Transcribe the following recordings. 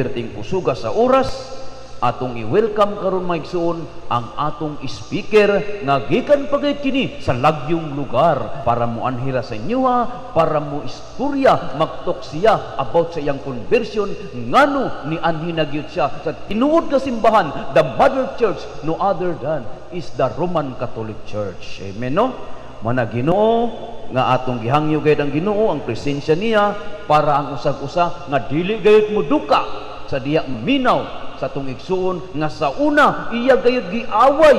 Perting kusuga sa oras, atong i-welcome karon, mga igsoon, ang atong speaker nga gikan pa gayud kini sa lagyong lugar para moanhira sa inyoha, para mo istorya, mag-talk siya about sa iyang conversion, ngano ni anhi na gyud siya sa tinuod nga simbahan, the Mother Church, no other than is the Roman Catholic Church. Amen, no? Mana Ginoo nga atong gihangyo gayud ang Ginoo, ang presensya niya, para ang usag-usa nga dili gayud mo duka sa diya minaw sa atong igsuon nga sa una iya gayud giaway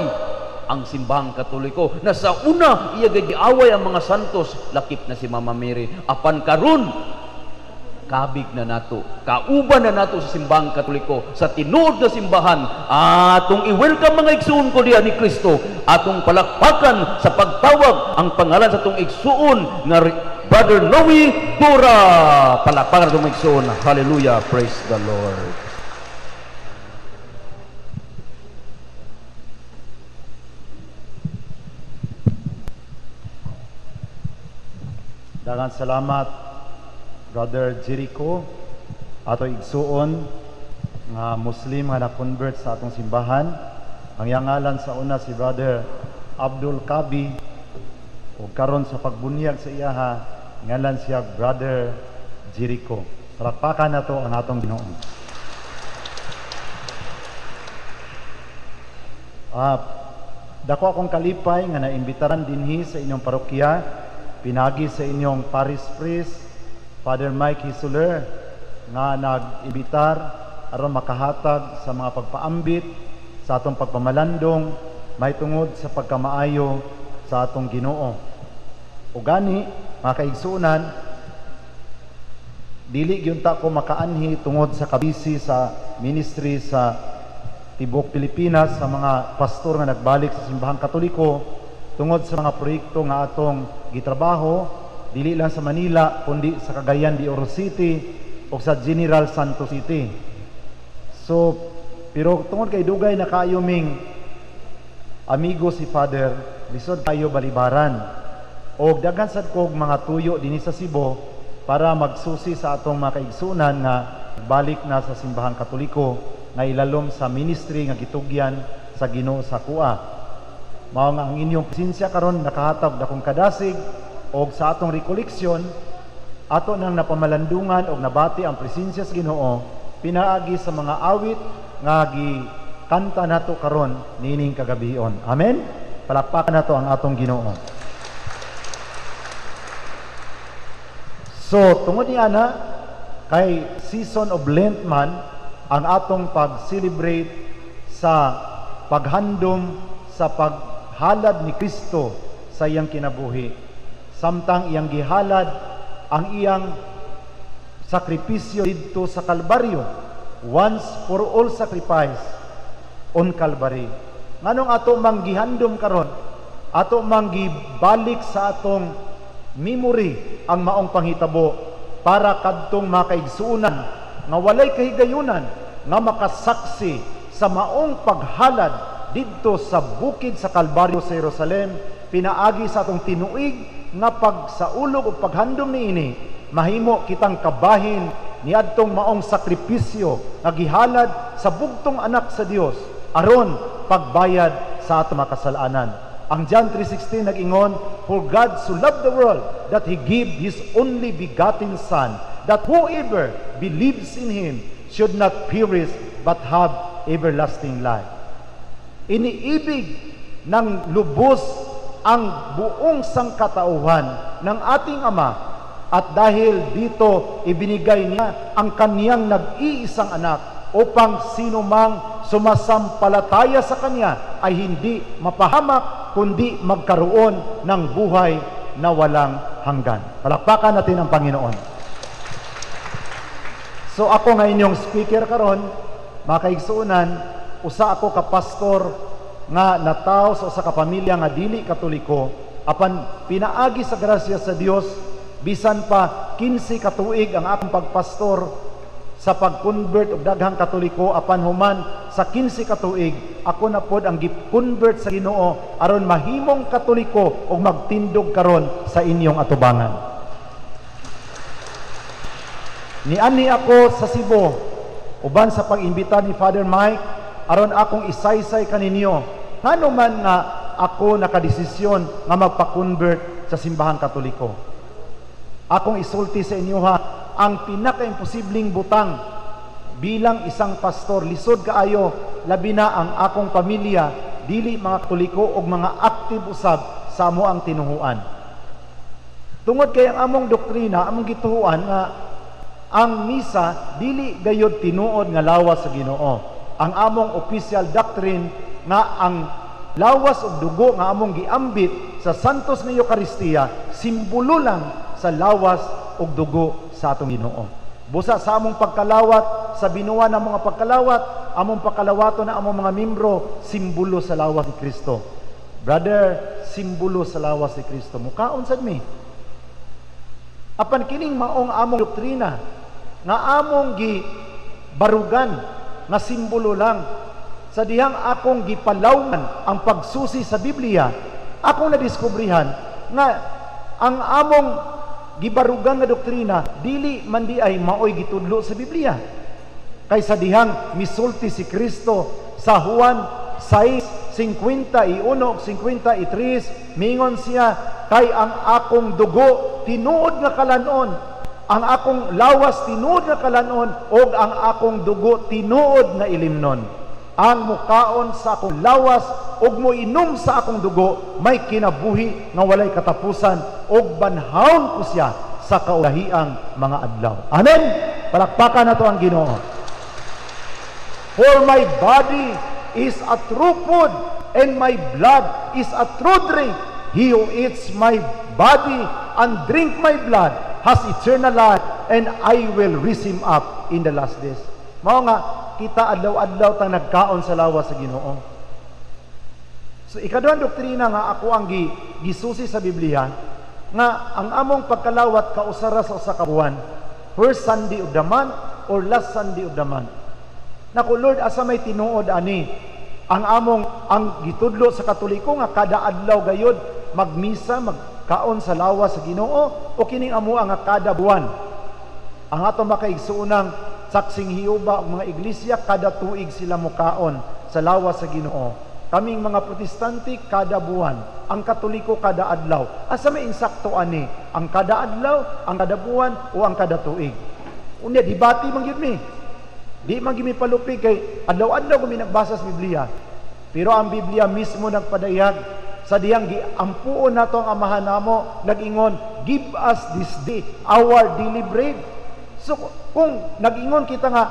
ang Simbahang Katoliko, na sa una iya gayud giaway ang mga santos, lakip na si Mama Mary. Apan karon kabig na nato, kauban na nato sa Simbahang Katoliko, sa tinuod na simbahan. Atong i-welcome, mga igsuon ko diha ni Kristo, atong palakpakan sa pagtawag ang pangalan sa atong igsuon nga Brother Noe Dora. Palakpakan atong igsuon. Hallelujah, praise the Lord. Daghang salamat, Brother Jericho, ato igsuon nga Muslim nga na-convert sa atong simbahan. Ang iyang ngalan sa una si Brother Abdul Kabi ug karon sa pagbunyag sa iyaha, ngalan siya Brother Jericho. Palakpakan nato ang atong Ginoo. Dako akong kalipay nga naimbitaran dinhi sa inyong parokya pinagi sa inyong parish priest, Father Mike Hisuler, nga nag-imbitar aron makahatag sa mga pagpaambit sa atong pagpamalandong mahitungod sa pagkamaayo sa atong Ginoo. O gani, mga kaigsuonan, dili gyud ta ko makaanhi tungod sa kabisi sa ministry sa tibok Pilipinas sa mga pastor nga nagbalik sa Simbahang Katoliko tungod sa mga proyekto nga atong gitrabaho dili lang sa Manila kundi sa Cagayan de Oro City o sa General Santos City. So, pero tungod kay dugay na kaayo ming amigo si Father, lisod kayo balibaran. Og daghan sad kog mga tuyo dinhi sa Cebu para magsusi sa atong mga kaigsunan nga balik na sa Simbahang Katoliko nga ilalom sa ministry nga gitugyan sa Ginoo sa kuha. Mao nga ang inyong presensya karon nakahatag dakong kadasig og sa atong rekoleksyon ato nang napamalandungan og nabati ang presensya sa Ginoo pinaagi sa mga awit nga gikanta nato karon niining kagabion. Amen. Palakpakan nato ang atong Ginoo. So, tungod ni ana kay season of Lent man ang atong pag-celebrate sa paghandom sa paghalad ni Kristo sa iyang kinabuhi. Samtang iyang gihalad ang iyang sakripisyo didto sa Kalbaryo, once for all sacrifice on Calvary. Nganong ato mang gihandom karon, ato mang gibalik sa atong memory ang maong panghitabo para kadtong makaigsuonan nga walay kahigayunan nga makasaksi sa maong paghalad didto sa bukid sa Kalbaryo sa Jerusalem pinaagi sa atong tinuig nga pagsaulog o paghandom niini, mahimo kitang kabahin niadtong maong sakripisyo nga gihalad sa bugtong anak sa Dios aron pagbayad sa atong mga kasalanan. Ang John 3:16 nag-ingon, "For God so loved the world that He gave His only begotten Son, that whoever believes in Him should not perish but have everlasting life." Iniibig ng lubos ang buong sangkatauhan ng ating Ama at dahil dito ibinigay niya ang kaniyang nag-iisang anak upang sino mang sumasampalataya sa kanya ay hindi mapahamak kundi magkaroon ng buhay na walang hanggan. Palakpakan natin ang Panginoon. So ako nga inyong speaker karon, mga kaigsuonan, usa ako ka pastor nga nataw sa usa ka pamilya nga dili Katoliko, apan pinaagi sa grasya sa Dios, bisan pa 15 ka tuig ang akong pagpastor sa pag-convert og daghang Katoliko, apan human sa 15 ka tuig ako na pod ang gi-convert sa Ginoo aron mahimong Katoliko ug magtindog karon sa inyong atubangan. Nianhi ako sa Cebu Uban sa pag-imbita ni Father Mike, aron akong isaysay kaninyo ngano man nga ako nakadesisyon nga magpa-convert sa Simbahang Katoliko. Akong isulti sa inyo ha, ang pinaka-imposibleng butang bilang isang pastor, lisod kaayo, labi na ang akong pamilya dili mga Katoliko og mga active usab sa amoang tinuhuan. Tungod kay ang among doktrina, among gituhuan nga ang misa dili gayod tinuod nga lawas sa Ginoo. Ang among official doctrine nga ang lawas ug dugo nga among giambit sa Santos nga Eukaristiya, simbolo lang sa lawas ug dugo sa atong Ginoo. Busa sa among pagkalawat, sa binuwa ng mga pagkalawat, among pagkalawaton na among mga membro, simbolo sa lawas ni Kristo. Brother, simbolo sa lawas ni Kristo. Mukaon sad mi. Apan kining maong among doktrina nga among gi barugan nga simbolo lang, sa dihang akong gipalawman ang pagsusi sa Biblia, akong nadiskubrihan nga ang among gibarugan nga doktrina dili man di ay maoy gitudlo sa Biblia. Kay sa dihang misulti si Kristo sa Juan 6:51 53, mingon siya, "Kay ang akong dugo tinuod nga kalanon, ang akong lawas tinuod nga kalanon, ug ang akong dugo tinuod nga ilimnon. Ang mukaon sa akong lawas ug moinom sa akong dugo may kinabuhi nga walay katapusan, ug banhawon ko siya sa kaulahiang mga adlaw." Amen. Palakpakan nato ang Ginoo. "For my body is a true food and my blood is a true drink. He who eats my body and drink my blood has eternal life, and I will raise him up in the last days." Mao nga kita adlaw-adlaw tang nagkaon sa lawas sa Ginoo. So ikaduhang doktrina nga ako ang gisusi sa Biblia nga ang among pagkalawat kausara sa usa ka buwan, first Sunday of the month or last Sunday of the month. Naku Lord, asa may tinuod ani? Ang among ang gitudlo sa Katoliko nga kada adlaw gayod magmisa, magkaon sa lawas sa Ginoo, o kining amo nga kada buwan? Ang ato makaigsuonang Saksing Hiuba ug mga iglesia, kada tuig sila mukaon sa lawas sa Ginoo. Kaming mga Protestante, kada buwan, ang Katoliko kada adlaw. Asa may insakto ani? Ang kada adlaw, ang kada buwan o ang kada tuig? Unya debate man gyud mi. Di man gyud mi palupig kay adlaw-adlaw kami nagbasa sa Biblia. Pero ang Biblia mismo nagpadayag sa diyang giampuon nato ang Amahan namo, nag-ingon, "Give us this day our daily bread." So kung nag-ingon kita nga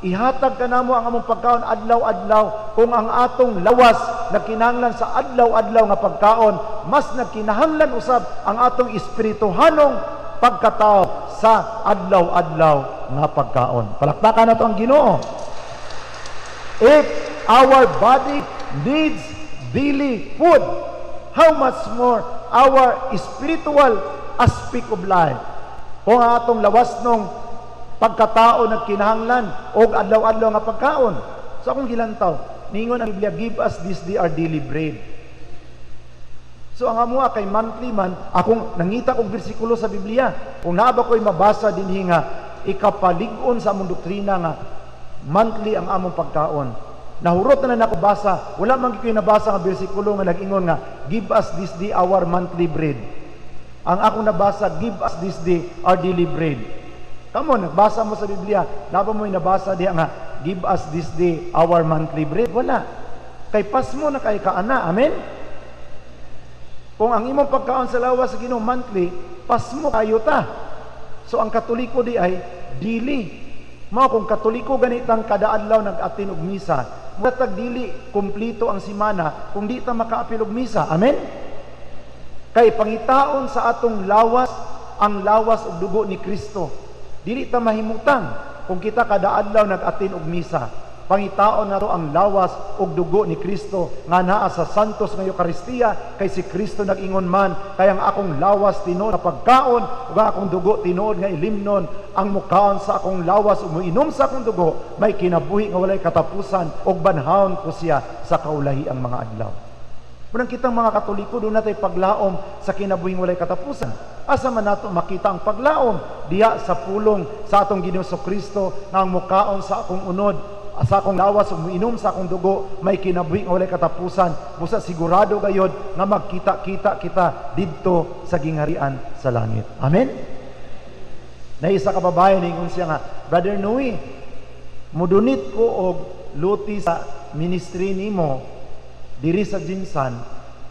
ihatag ka namo ang among pagkaon adlaw-adlaw, kung ang atong lawas nagkinahanglan sa adlaw-adlaw nga pagkaon, mas nagkinahanglan usab ang atong espirituhanong pagkatao sa adlaw-adlaw nga pagkaon. Palakpakan nato ang Ginoo. If our body needs daily food, how much more our spiritual aspect of life? Kung ang atong lawas nung pagkatao nagkinahanglan og adlaw-adlaw nga pagkaon. So akong gilantaw, ningon ang Biblia, "Give us this day our daily bread." So ang amoa kay monthly man, akong nangita kong bersikulo sa Biblia. Kung naa ba ko'y mabasa dinhi nga ikapalig-on sa among doktrina nga monthly ang among pagkaon. Nahurot na nako basa, wala man gyud ko'y nabasa nga bersikulo nga nag-ingon nga "Give us this day our monthly bread." Ang akong nabasa, "Give us this day our daily bread." Kamo, nagbasa mo sa Biblia, naa ba mo'y nabasa diha nga "Give us this day our monthly bread"? Wala. Kay pasmo na kay kaana. Amen? Kung ang imong pagkaon sa lawas sa Ginoo monthly, pasmo kayo ta. So ang Katoliko di ay dili. Mao kung Katoliko ganitang kada adlaw nag-attend og misa, murag dili kumpleto ang simana kung di ta makaapil og misa. Amen? Kay pangitaon sa atong lawas ang lawas ug dugo ni Kristo. Dili ta mahimutang kung kita kada adlaw nag-attend og misa. Pangitaon nato ang lawas ug dugo ni Kristo nga naa sa Santos nga Eukaristiya, kay si Kristo nag-ingon man, "Kay ang akong lawas tinuod nga pagkaon ug ang akong dugo tinuod nga ilimnon. Ang mukaon sa akong lawas ug moinom sa akong dugo may kinabuhi nga walay katapusan, ug banhawon ko siya sa kaulahiang mga adlaw." Mao nang kitang mga Katoliko, duna tay paglaom sa kinabuhing walay katapusan. Asa man nato makita ang paglaom? Diha sa pulong sa atong Ginoo Kristo nga ang mukaon sa akong unod, sa akong lawas ug moinom sa akong dugo may kinabuhi nga walay katapusan. Busa sigurado gayod nga magkita-kita kita didto sa gingharian sa langit. Amen. Na isa ka babae, ningon siya nga, "Brother Noe, mudonate ko og luti sa ministry nimo diri sa GenSan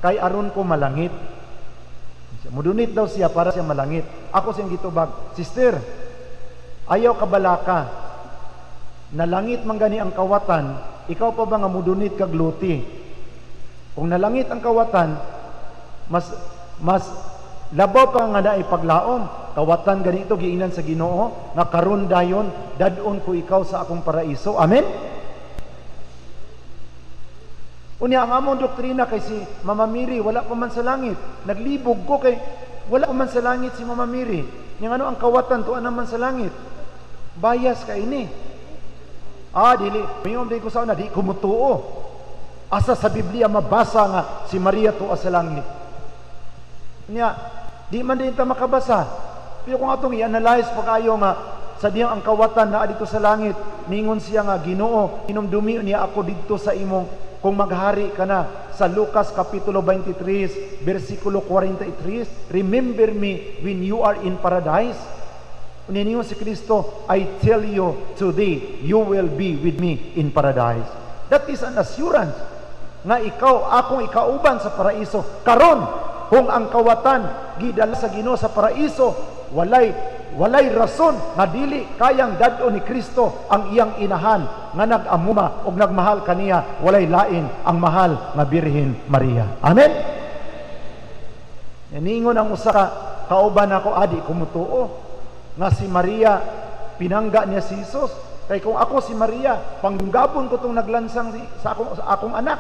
kay aron ko malangit." Mudonate daw siya para siya malangit. Ako siyang gitubag, "Sister, ayaw kabalaka. Nalangit man gani ang kawatan, ikaw pa ba nga mudonate kag luti? Kung nalangit ang kawatan, mas mas labaw pa nga naay paglaom. Kawatan ganito giingnan sa Ginoo nga karon dayon dad-on ko ikaw sa akong paraiso." Amen. Unya ang among doktrina kay si Mama Mary wala pa man sa langit. Naglibog ko kay wala pa man sa langit si Mama Mary. Nya ano ang kawatan tuwa naman sa langit? Bias ka ini. Ah, dili. Mayon din ko sa una, di ko mutuo. Asa sa Biblia mabasa nga si Maria tuwa sa langit? Nya, di man din ta makabasa. Pero kung atong i-analyze pag-ayo nga sa diyang ang kawatan naa dito sa langit, ningon siya nga, "Ginoo, hinumdumi niya ako didto sa imong kung maghari ka na," sa Lucas Kapitulo 23 versikulo 43, "Remember me when you are in paradise." Ningon si Kristo, "I tell you today, you will be with me in paradise." That is an assurance nga ikaw akong ikauban sa paraiso karon. Kung ang kawatan gidala sa Ginoo sa paraiso, walay walay rason nga dili kayang dad-on ni Kristo ang iyang inahan nga nag-amuma og nagmahal kaniya, walay lain ang mahal nga Birhen Maria. Amen. Ningon ang usa ka kauban nako, "Adi ko mutuo nga si Maria pinangga niya si Jesus. Kay kung ako si Maria, panggabon ko tong naglansang sa akong anak.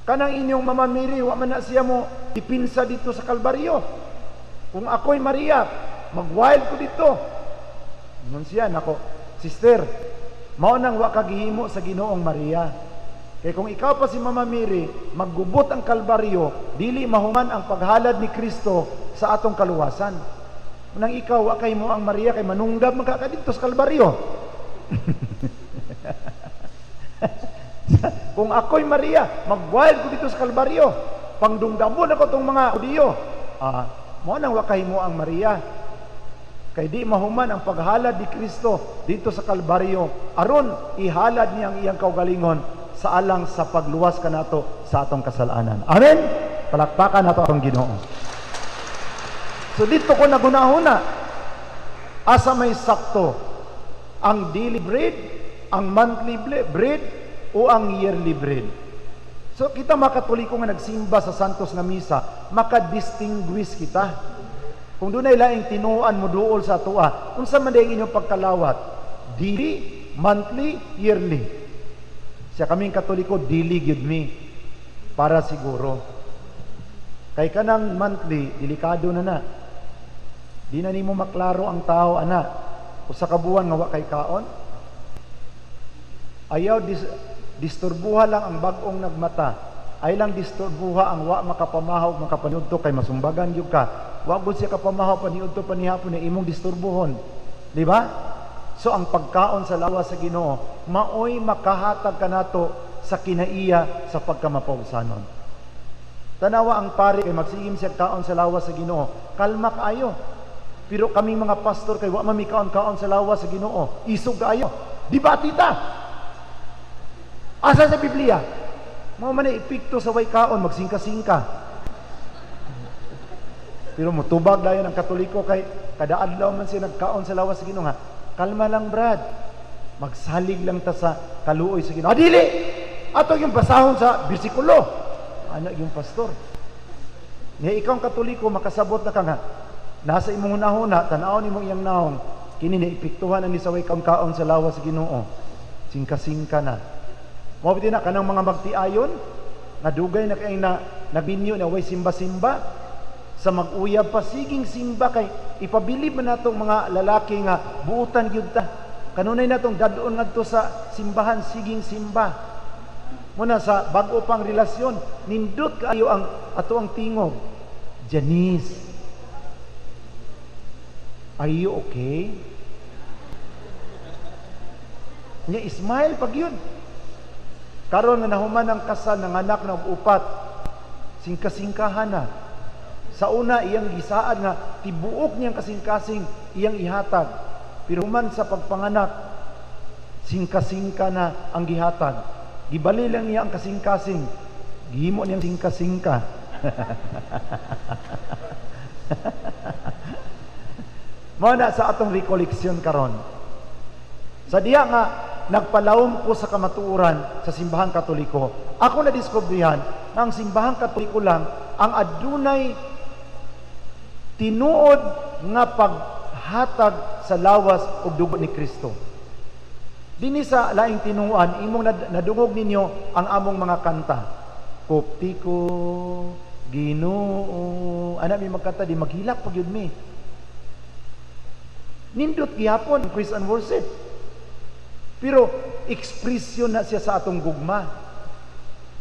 Kanang inyong Mama Mary, wa man na siya mo ipinsa dito sa Kalbaryo. Kung ako'y Maria, mag-wild ko dito." Ingon siya nako, "Sister, mao nang wa ka gihimo sa Ginoong Maria. Kay kung ikaw pa si Mama Mary, maggubot ang Kalbaryo, dili mahuman ang paghalad ni Kristo sa atong kaluwasan. Nang ikaw, wa kay mo ang Maria kay manunggab man ka dito sa Kalbaryo. Kung ako'y Maria, mag-wild ko dito sa Kalbaryo. Pangdungdamon ako tong mga Hudiyo." Ah, mao nang wa kay mo ang Maria. Kay di mahuman ang paghalad ni Kristo dito sa Kalbaryo aron ihalad niya ang iyang kaugalingon sa alang sa pagluwas kanato sa atong kasalanan. Amen. Palakpakan nato atong Ginoo. So dito ko nagunahuna, asa may sakto, ang daily bread, ang monthly bread o ang yearly bread? So kita mga Katoliko nga nagsimba sa Santos nga Misa, maka-distinguish kita. Kung dunay laing tinuan mo duol sa atoa, unsa man diay ang inyong pagkalawat? Daily, monthly, yearly? Siya kaming Katoliko, daily gyud mi para siguro. Kay kanang monthly, delikado na na. Di na nimo maklaro ang tao ana. Usa ka buwan nga wa kay kaon. Ayaw disturbuha lang ang bag-ong nagmata. Ay lang disturbuha ang wa makapamahaw makapaniudto kay masumbagan gyud ka. Wa gud siya kapamahaw paniudto panihapon na imong disturbuhon. Di ba? So ang pagkaon sa lawas sa Ginoo maoy makahatag kanato sa kinaiya sa pagkamapawsanon. Tanawa ang pari kay magsigim siya kaon sa lawas sa Ginoo, kalma kaayo. Pero kaming mga pastor kay wa man mi kaon-kaon sa lawas sa Ginoo, isog kaayo. Di ba, tita? Asa sa Biblia? Mao man ay epekto sa way kaon, magsingka-singka. Pero mutubag dayon ang Katoliko kay kada adlaw man siya nagkaon sa lawas sa Ginoo nga, "Kalma lang, Brad. Magsalig lang ta sa kaluoy sa Ginoo." "Ah, dili! Ato yung basahon sa bersikulo." Ano yung pastor? Niya ikaw ang Katoliko, makasabot na ka nga, nasa imong hunahuna, tan-awon nimong iyang naong, kini na epektuhan ni sa way kaon sa lawas sa Ginoo. Singka-singka na. Mao na kanang mga magtiayon, nga dugay na kay na nabinyo na way simba-simba, sa mag-uyab pa siging simba kay ipabilib man natong mga lalaki nga buutan gyud ta. Kanunay natong dadon ngadto sa simbahan siging simba. Muna sa bag-o pang relasyon, nindot kaayo ang ato ang tingog. "Janice, are you okay?" Nya smile pag yun. Karon nga nahuman ang kasal, nanganak na og upat, singka-singkahan na. Sa una, iyang gisaad nga tibuok niyang kasing-kasing iyang ihatag. Pero human sa pagpanganak, singka-singka na ang gihatag. Gibali lang niya ang kasing-kasing. Gihimo niyang singka-singka. Mao na sa atong recollection karon. Sa diha nga nagpalawom ko sa kamatuoran sa Simbahang Katoliko, ako na diskubrihan nga ang Simbahang Katoliko lang ang adunay tinuod nga paghatag sa lawas ug dugo ni Kristo. Dinhi sa laing tinuan, imong nadungog ninyo ang among mga kanta. Koptiko, Ginoo, ana mi magkanta di maghilak pag yun mi. Nindot gihapon ang praise and worship. Pero ekspresyon na siya sa atong gugma.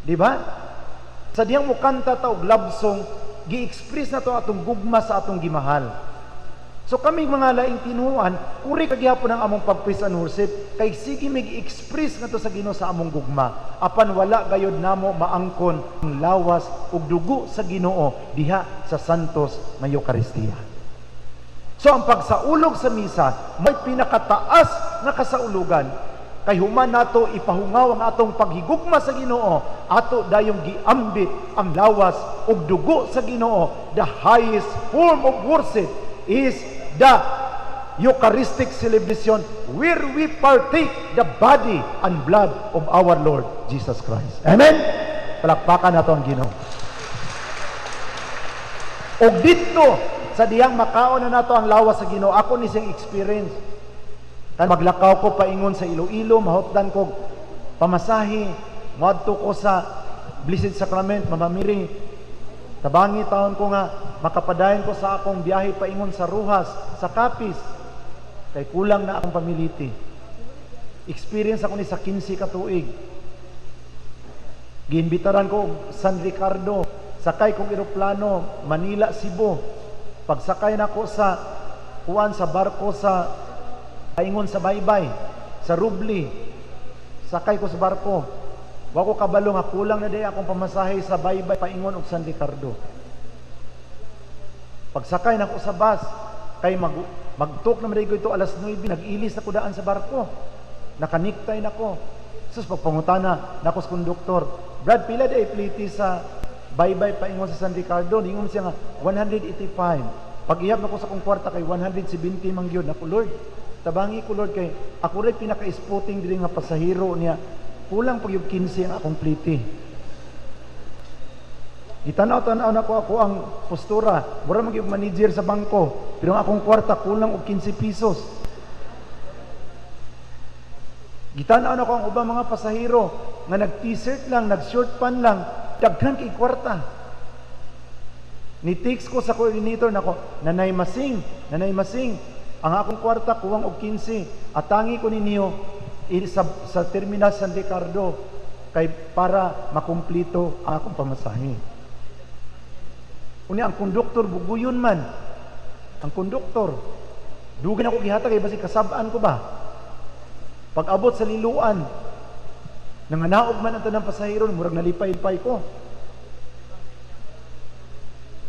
Di ba? Sa diyang mukanta ta og love song, gi-express na to atong gugma sa atong gimahal. So kami mga laing tinuan, kuri kagihapon ang among pag-praise and worship, kay sige mig express ngadto sa Ginoo sa among gugma. Apan wala gayod namo maangkon ang lawas ug dugo sa Ginoo diha sa Santos nga Eukaristiya. So ang pagsaulog sa misa may pinakataas nga kasaulugan kay human nato ipahungaw ang atong paghigugma sa Ginoo, ato dayong giambit ang lawas ug dugo sa Ginoo. The highest form of worship is the Eucharistic celebration where we partake the body and blood of our Lord Jesus Christ. Amen? Palakpakan nato ang Ginoo. Og dito, sa diyang makaon na nato ang lawas sa Ginoo, ako ni siyang experience. Kan maglakaw ko paingon sa Iloilo, mahutdan ko pamasahe, moadto ko sa Blessed Sacrament, Mama Mary. Tabangi taon ko nga makapadayon ko sa akong biyahe paingon sa Roxas, sa Capiz. Kay kulang na akong pamiliti. Experience ako ni sa 15 ka tuig. Giimbitaran ko og San Ricardo, sakay kong eroplano Manila, Cebu. Pagsakay nako sa kuan, sa barko sa paingon sa Baybay, sa Rubli. Sakay ko sa barko. Wa ko kabalo nga kulang na day akong pamasahe sa Baybay paingon og San Ricardo. Pagsakay nako sa bus, kay magtuk na man ito alas 9, nag-ilis na ko daan sa barko. Nakaniktay nako. Sus, pagpangutana nako sa konduktor, "Brad, pila day pliti sa Baybay paingon sa San Ricardo?" Ningon siya nga 185. Pag ihap nako sa akong kwarta kay 170 man gyud. Nako, "Lord, tabangi ko, Lord, kay ako ray pinaka-isputing diri nga pasahero niya. Kulang pag yung 15 ang akong pliti." Gitanaw-tanaw na ko ako ang postura. Mura man gyud manager sa bangko. Pero ang akong kwarta kulang og 15 pesos. Gitanaw na ko ang ubang mga pasahero nga nag-t-shirt lang, nag-short pan lang, daghan kay kwarta. Ni text ko sa coordinator nako, "Nanay masing, nanay masing, ang akong kwarta kuwang og 15. Atangi ko ninyo sa Terminal San Ricardo kay para makumplito ang akong pamasahe." Unya ang konduktor buguyon man. Ang konduktor, dugay na ko gihatag kay basig kasab-an ko ba. Pag abot sa Liloan, nanganaog man ang tanang pasahero, murag nalipay-pay ko.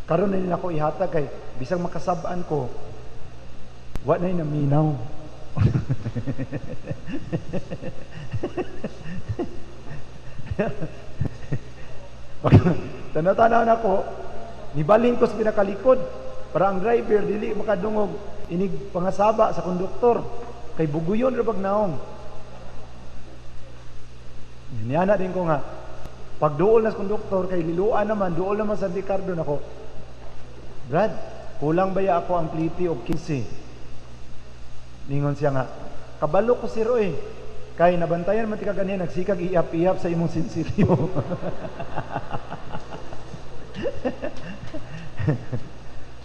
Karon na nila ko ihatag kay bisag makasab-an ko, wa na naminaw. Tanaw-tanaw na ko, nibalhin ko sa pinakalikod para ang driver dili makadungog inig pangasaba sa konduktor kay buguyon ra bag naong. Niyana din ko nga pagduol na sa konduktor kay Liloan naman, duol naman sa Ricardo nako. "Brad, kulang ba ya ako ang pliti og 15?" Ningon siya nga, "Kabalo ko siro eh. Kay nabantayan man ti ka ganihan, nagsikag iap-iap sa imong sinsiryo."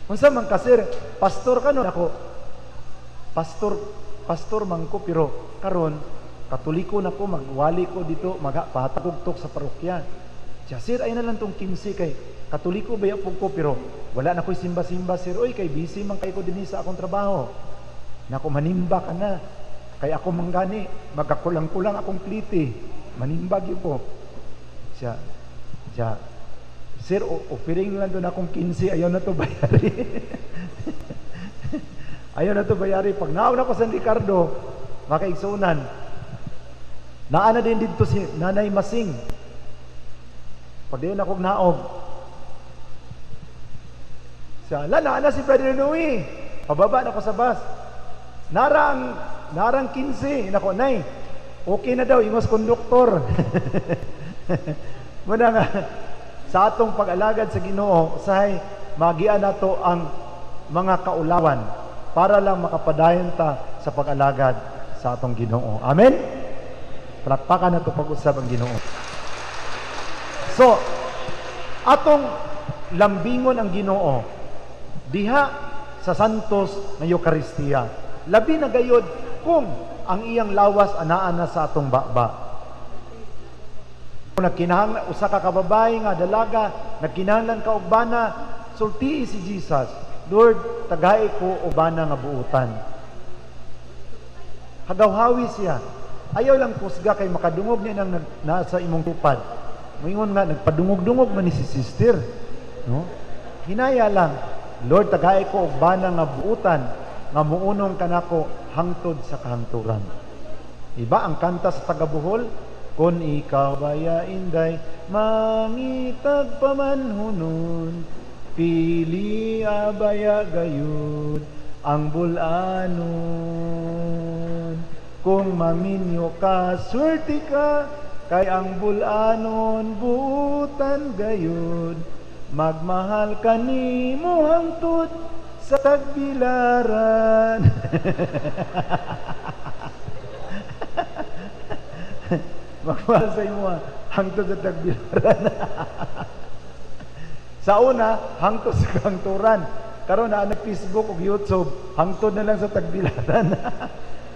Unsa man ka, sir? Pastor ka no? Ako, pastor, pastor man ko, pero karon Katoliko na ko, magwali ko dito, magpahatag sa parokya. Siya, sir, ay na lang tong 15 kay Katoliko ba pug ko, pero wala na ko'y simba-simba, sir. Oy, kay busy man kay ko dinhi sa akong trabaho. Nako, manimba ka na. Kay ako manggani, magkakulang-kulang akong pliti. Manimba gyud ko. Siya, sir, offering lang doon akong 15, ayaw na to bayari. Ayaw na to bayari. Pag naon ako San Ricardo, makaigsunan, naa na din dito si Nanay Masing. Pag diyon akong naog, siya, ala, naa na si Brother Noe. Pababa na ko sa bus. Narang 15. Nako, nay, okay na daw, ingos konduktor. Muna nga, sa atong pag-alagad sa Ginoo, usahay magian nato ang mga kaulawan para lang makapadayon ta sa pag-alagad sa atong Ginoo. Amen? Palakpakan nato pag-usab ang Ginoo. So, atong lambingon ang Ginoo diha sa Santos nga Eukaristiya. Labi na gayod kung ang iyang lawas anaa na sa atong baba. Kung nagkinahanglan usa ka kababae nga dalaga, nagkinahanglan ka og bana, sultii si Jesus, Lord, tagai ko og bana nga buutan. Hagawhawi siya. Ayaw lang kusga kay makadungog niya nang nasa imong tupad. Moingon nga nagpadungog-dungog man ni si sister, no? Hinaya lang, Lord, tagai ko og bana nga buutan nga muunong kanako hangtod sa kahangturan. Iba ang kanta sa taga Bohol, kon ikaw baya inday mangitag pamanhunon, pili abaya gayud ang bulanon. Kung maminyo ka, swerte ka, kay ang bulanon buutan gayud. Magmahal ka nimo hangtod sa tagbilaran. Magmahal sa imo hangtod sa tagbilaran. Sa una, hangtod sa kahangturan. Karon na nag Facebook ug YouTube, hangtod na lang sa tagbilaran.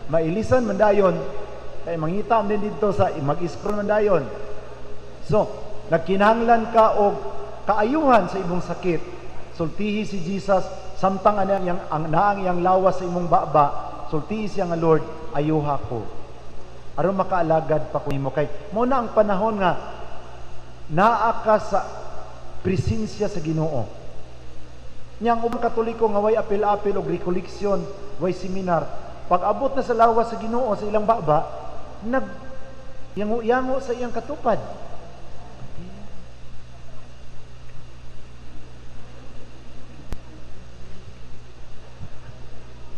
Mailisan man dayon, kay mangita man din dito sa mag-scroll man dayon. So, nagkinahanglan ka og kaayuhan sa imong sakit. Sultihi si Jesus samtang ana iyang ang naang iyang lawas sa imong baba, sultihi siya nga, Lord, ayuha ko. Aron makaalagad pa ko nimo, kay mo na ang panahon nga naa ka sa presensya sa Ginoo. Nya ang ubang Katoliko nga way apil-apil og recollection, way seminar, pag abot na sa lawas sa Ginoo sa ilang baba, nag yango-yango sa iyang katupad.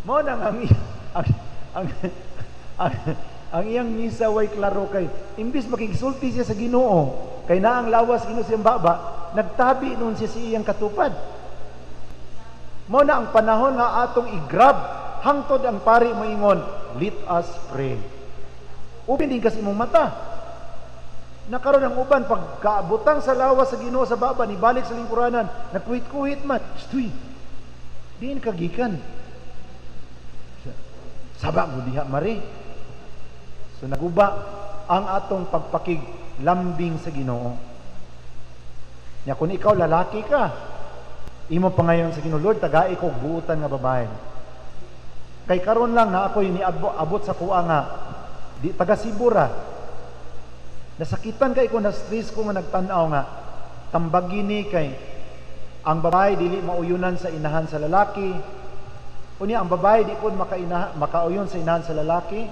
Mo nang ang iyang misa way klaro kay imbis makigsulti siya sa Ginoo kay naa ang lawas Ginoo sa iyang baba, nagtabi nun siya sa iyang katupad. Mo na ang panahon nga atong i-grab hangtod ang pari moingon, let us pray. Upin din kasi imong mata. Nakaroon ang uban pagkaabutang sa lawas sa Ginoo sa baba, nibalik sa lingkuranan, nagkuhit-kuhit man. Stoy. Diin kagikan. Saba mo diha mari. So naguba ang atong pagpakiglambing sa Ginoo. Nya kung ikaw lalaki ka, imo pangayon sa Ginoo, Lord, tagai ko buutan nga babae. Kay karon lang na ako'y niabot sa kuha nga di taga Sibura. Nasakitan kay ko, na stress ko nga nagtan-aw nga tambagi ni kay ang babae dili mauyunan sa inahan sa lalaki. Unya ang babae di pud makauyon sa inahan sa lalaki.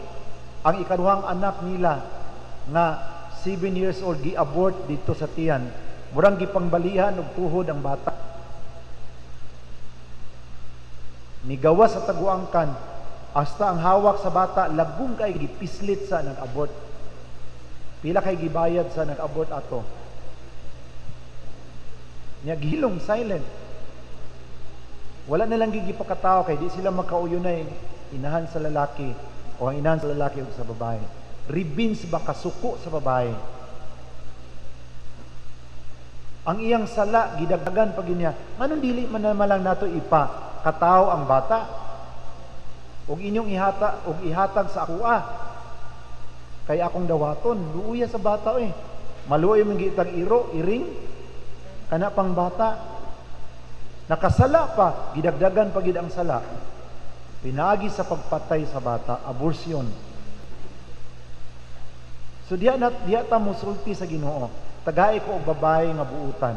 Ang ikaduhang anak nila nga 7 years old gi-abort dito sa tiyan. Murang gipangbalihan og tuhod ang bata. Nigawas sa taguangkan hasta ang hawak sa bata lagom kay gipislit sa nag-abort. Pila kay gibayad sa nag-abort ato. Nya gihilom silent. Wala na lang gigipakatao kay di sila magkauyunay inahan sa lalaki o ang inahan sa lalaki o sa babae. Ribins ba kasuko sa babae? Ang iyang sala gidagdagan pag niya. Nganong dili man naman lang nato ipa katao ang bata? Og inyong ihata og ihatag sa akoa. Kay akong dawaton, luuya sa bata eh. Maluoy man gitag iro, iring, kana pang bata. Nakasala pa, gidagdagan pa gid ang sala. Pinaagi sa pagpatay sa bata, abortion. So diha na diha ta mosulti sa Ginoo. Tagae ko og babae nga buutan.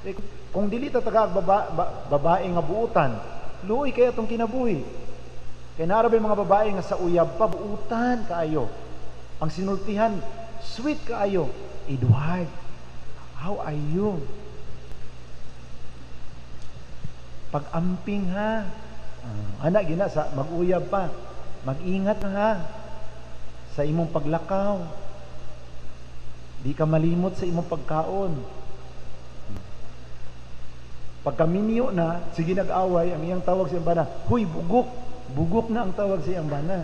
Eh, kung dili ta taga og babae nga buutan, luoy kay atong kinabuhi. Kay naa ra mga babae nga sa uyab pa buutan kaayo. Ang sinultihan sweet kaayo. "Edward, how are you? Pag-amping ha." Ana gina sa mag-uyab pa. "Mag-ingat ha sa imong paglakaw. Di ka malimot sa imong pagkaon." Pagkaminyo na, sige nag-away, ang iyang tawag sa iyang bana, "Huy, bugok!" Bugok na ang tawag sa iyang bana.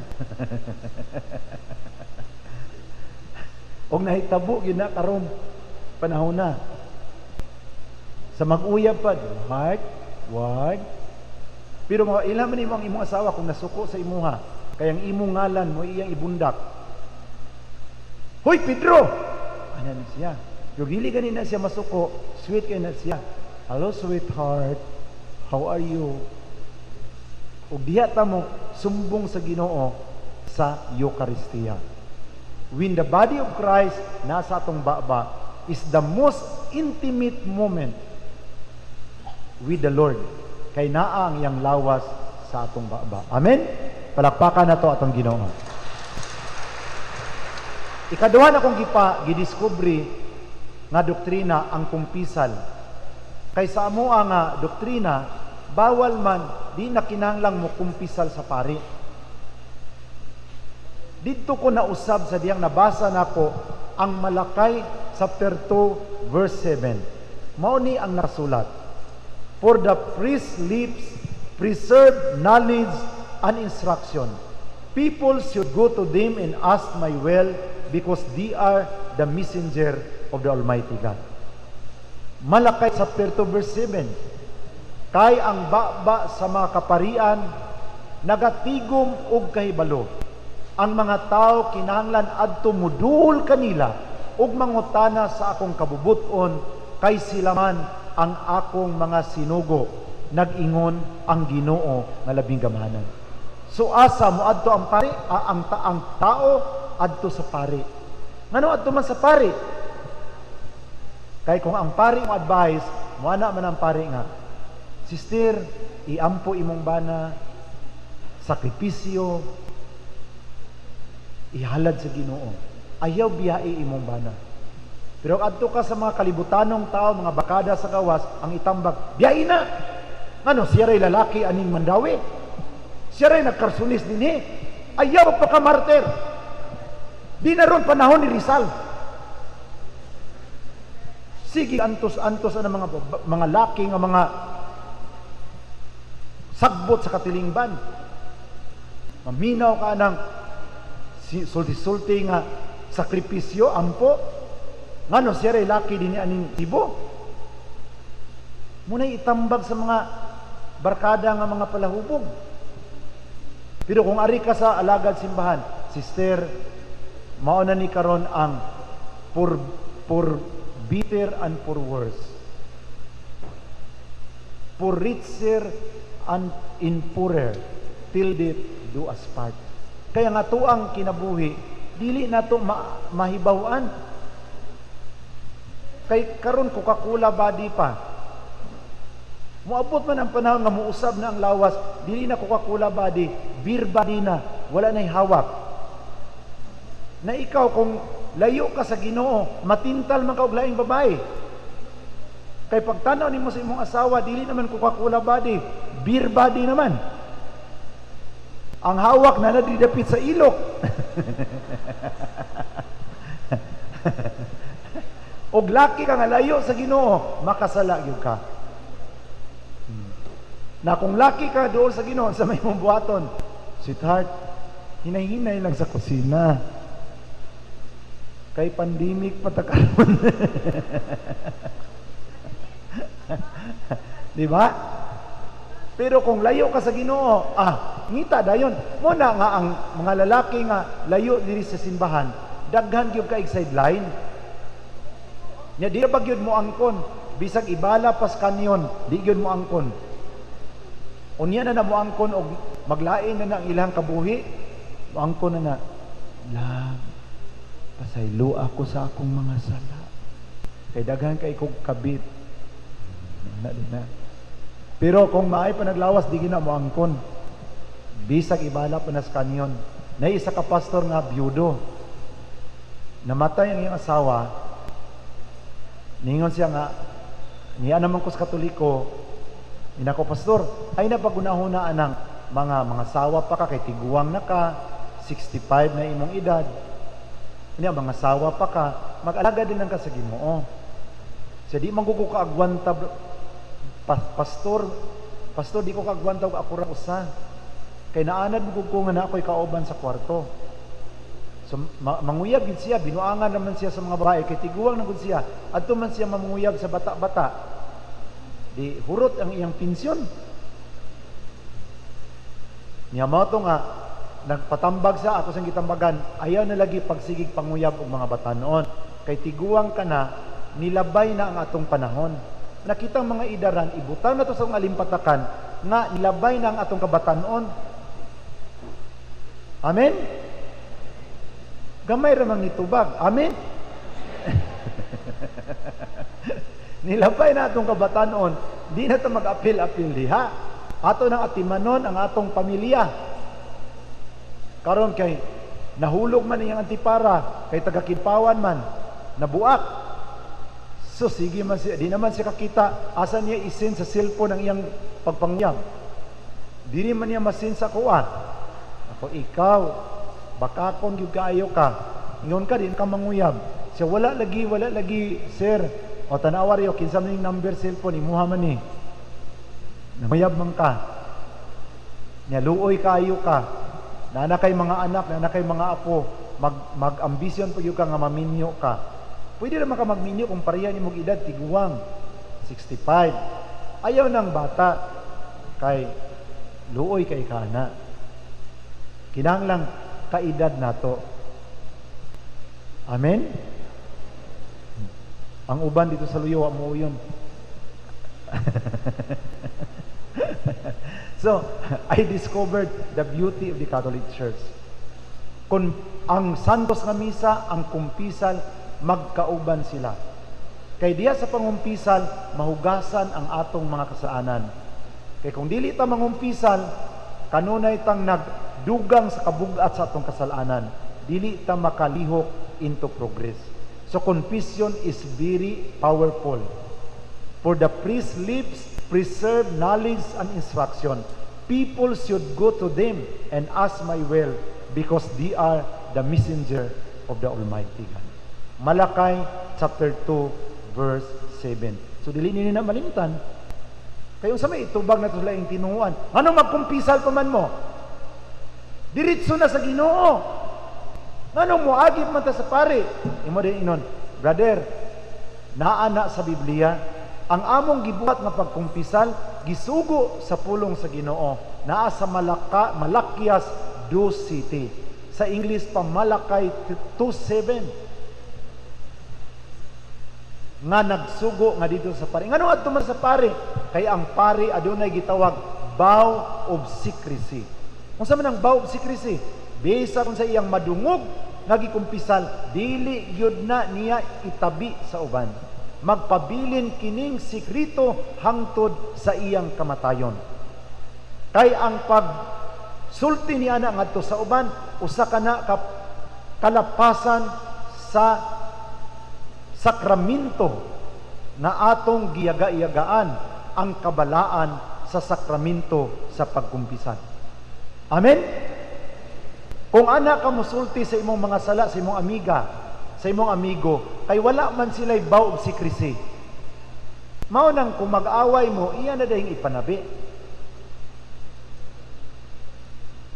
Og nahitabo gyud na karon panahon na. Sa mag-uyab pa, "Heart, wag." Pero mga ila man nimo ang imong asawa kung nasuko sa imuha, kay ang imong ngalan mo iyang ibundak. "Hoy, Pedro!" Ana na siya. Pero dili gani na siya masuko, sweet kay na siya. "Hello, sweetheart. How are you?" Ug diha ta mo sumbong sa Ginoo sa Eucharistia. When the body of Christ nasa atong baba is the most intimate moment with the Lord. Kay naa ang iyang lawas sa atong baba. Amen? Palakpakan nato atong Ginoo. Ikaduha na kong gidiskubre nga doktrina, ang kumpisal. Kay sa amo nga doktrina, bawal man, di na kinahanglang mo kumpisal sa pari. Didto ko nausab sa diyang nabasa nako ang Malakay chapter 2 verse 7. Mao ni ang nasulat. "For the priest's lips preserve knowledge and instruction. People should go to them and ask my will because they are the messenger of the Almighty God." Malakay chapter 2 verse 7. Kay ang baba sa mga kaparian nagatigom og kahibalo. Ang mga tao kinahanglan adto mudul kanila ug mangutana sa akong kabubuton kay sila man ang akong mga sinugo, nag-ingon ang Ginoo nga labing gamhanan. So asa mo adto ang pari, ang tao adto sa pari. Ngano adto man sa pari? Kay kung ang pari mo advice, mo ana man ang pari nga, "Sister, iampo imong bana, sakripisyo, ihalad sa Ginoo. Ayaw biyai imong bana." Pero adto ka sa mga kalibutanong tao, mga barkada sa gawas, ang itambag, "Biyai na! Ngano, siya ray lalaki aning Mandaue? Siya ray nagkarsunis dinhi? Ayaw pagpakamartir. Di na ron panahon ni Rizal." Sige, antos-antos ang mga laki nga mga sagbot sa katilingban. Maminaw ka ng sulti-sulti nga sakripisyo, ampo. Ngano siya ray laki din aning tibo? Muna'y itambag sa mga barkada nga mga palahubog. Pero kung ari ka sa alagad simbahan, "Sister, mao na ni karon ang for bitter and for worse, for richer and in poorer, till death do us part." Kaya nga tuang kinabuhi, dili nato mahibaw-an. Kay karon Coca-Cola body pa. Moabot man ang panahon nga muusab na ang lawas, dili na Coca-Cola body, beer body na, wala na'y hawak. Na ikaw kung layo ka sa Ginoo, matintal man ka og laing babae. Kay pagtanaw nimo sa imong asawa, dili naman Coca-Cola body, beer body naman. Ang hawak na nadidapit sa ilok. Og laki ka nga layo sa Ginoo, makasala gyud ka. Na kung laki ka dool sa Ginoo sa may mong buhaton, "Sweetheart, hinay-hinay lang sa kusina. Kay pandemic pa ta karon." Di ba? Pero kung layo ka sa Ginoo, Ngita dayon. Mo na nga ang mga lalaki nga layo diri sa simbahan, daghan gyud kaig sideline. Nya di ba gyud mo angkon, bisag ibala pas kanyon, di gyud mo angkon. Unya na na mo angkon og maglain na na ang ilang kabuhi, mo angkon na na, "Love, pasaylo ako sa akong mga sala. Kay daghan kay kog kabit." Na di na. Pero kung maay pa naglawas, di gina mo angkon. Bisag ibala pa nas kanyon. Na isa ka pastor nga byudo. Namatay ang iyang asawa. Ningon siya nga, niya naman ko sa Katoliko, inako, "Pastor, ay na pagunahuna anang mga sawa pa ka kay tiguang na ka, 65 na imong edad. Niya mga sawa pa ka, mag-alaga din lang ka sa Ginoo." Siya, "Di man ko kaagwanta, pastor, pastor, di ko kaagwanta og ako ra usa. Kay naanad mo ko nga na ako'y kauban sa kwarto." So manguyab gid siya, binuangan naman siya sa mga babae kay tiguang na gud siya. Adto man siya manguyab sa bata-bata. Di hurot ang iyang pensyon. Niya mao to nga nagpatambag sa ako sang gitambagan, ayaw na lagi pagsigig panguyab og mga batanon. Kay tiguang ka na, nilabay na ang atong panahon. Nakita ang mga idaran, ibutang na to sa mga alimpatakan nga nilabay na ang atong kabatanon. Amen? Gamay ra man nitubag. Amen? Nilabay na atong kabatanon, di na ta mag-apil-apil diha. Ato nang atimanon ang atong pamilya. Karon kay nahulog man iyang antipara, kay taga Kimpawan man, nabuak. So sige man siya, di naman siya kakita asa niya isin sa cellphone ang iyang pagpangyam. Dili man niya masin sa kuan. Ako, ikaw, bakakon gyud kaayo ka. Ingon ka din ka manguyab. Siya, "Wala lagi, wala lagi, sir." "O tanawa riyo kinsa man yung number cellphone imuha man ni. Nanguyab man ka. Nya luoy kaayo ka. Naa kay mga anak, naa kay mga apo, mag-ambisyon pa gyud ka nga maminyo ka." Pwede naman ka magminyo kung pareha ni mong edad, tiguang 65. Ayaw ng bata kay luoy kay kana. Kinahanglang kaedad nato. Amen? Ang uban dito sa luyo, wa mo yun. So, I discovered the beauty of the Catholic Church. Kung ang Santos nga Misa, ang kumpisal, magkauban sila. Kay diya sa pangumpisal, mahugasan ang atong mga kasalanan. Kay kung dili ta mangumpisal, kanunay tang nagdugang sa kabugat sa atong kasalanan. Dili ta makalihok into progress. So confession is very powerful. For the priest's lips preserve knowledge and instruction. People should go to them and ask my will because they are the messenger of the Almighty God. Malachi chapter 2 verse 7. So dili nini na malimtan. Kayo sa may itubag na to sa laing tinuan. Ano magkumpisal pa man mo? Diretso na sa Ginoo. Nganong moagi man ta sa pare? Imo din inon, "Brother, naa na sa Biblia ang among gibuhat nga pagkumpisal, gisugo sa pulong sa Ginoo, naa sa Malakias 2 City." Sa English pa, Malachi 2:7 nga nagsugo nga dito sa pare. Ngano adto man sa pare? Kay ang pare adunay gitawag vow of secrecy. Unsa man ang vow of secrecy? Bisa kung sa iyang madungog nga gikumpisal, dili gyud na niya itabi sa uban. Magpabilin kining sekreto hangtod sa iyang kamatayon. Kay ang pagsulti niya na ngadto sa uban, usa ka na ka kalapasan sa sakramento na atong giyaga-iyagaan ang kabalaan sa sakramento sa pagkumpisal. Amen? Kung ana ka musulti sa imong mga sala, sa imong amiga, sa imong amigo, kay wala man sila'y vow of secrecy. Mao nang kung mag-away mo, iya na dahing ipanabi.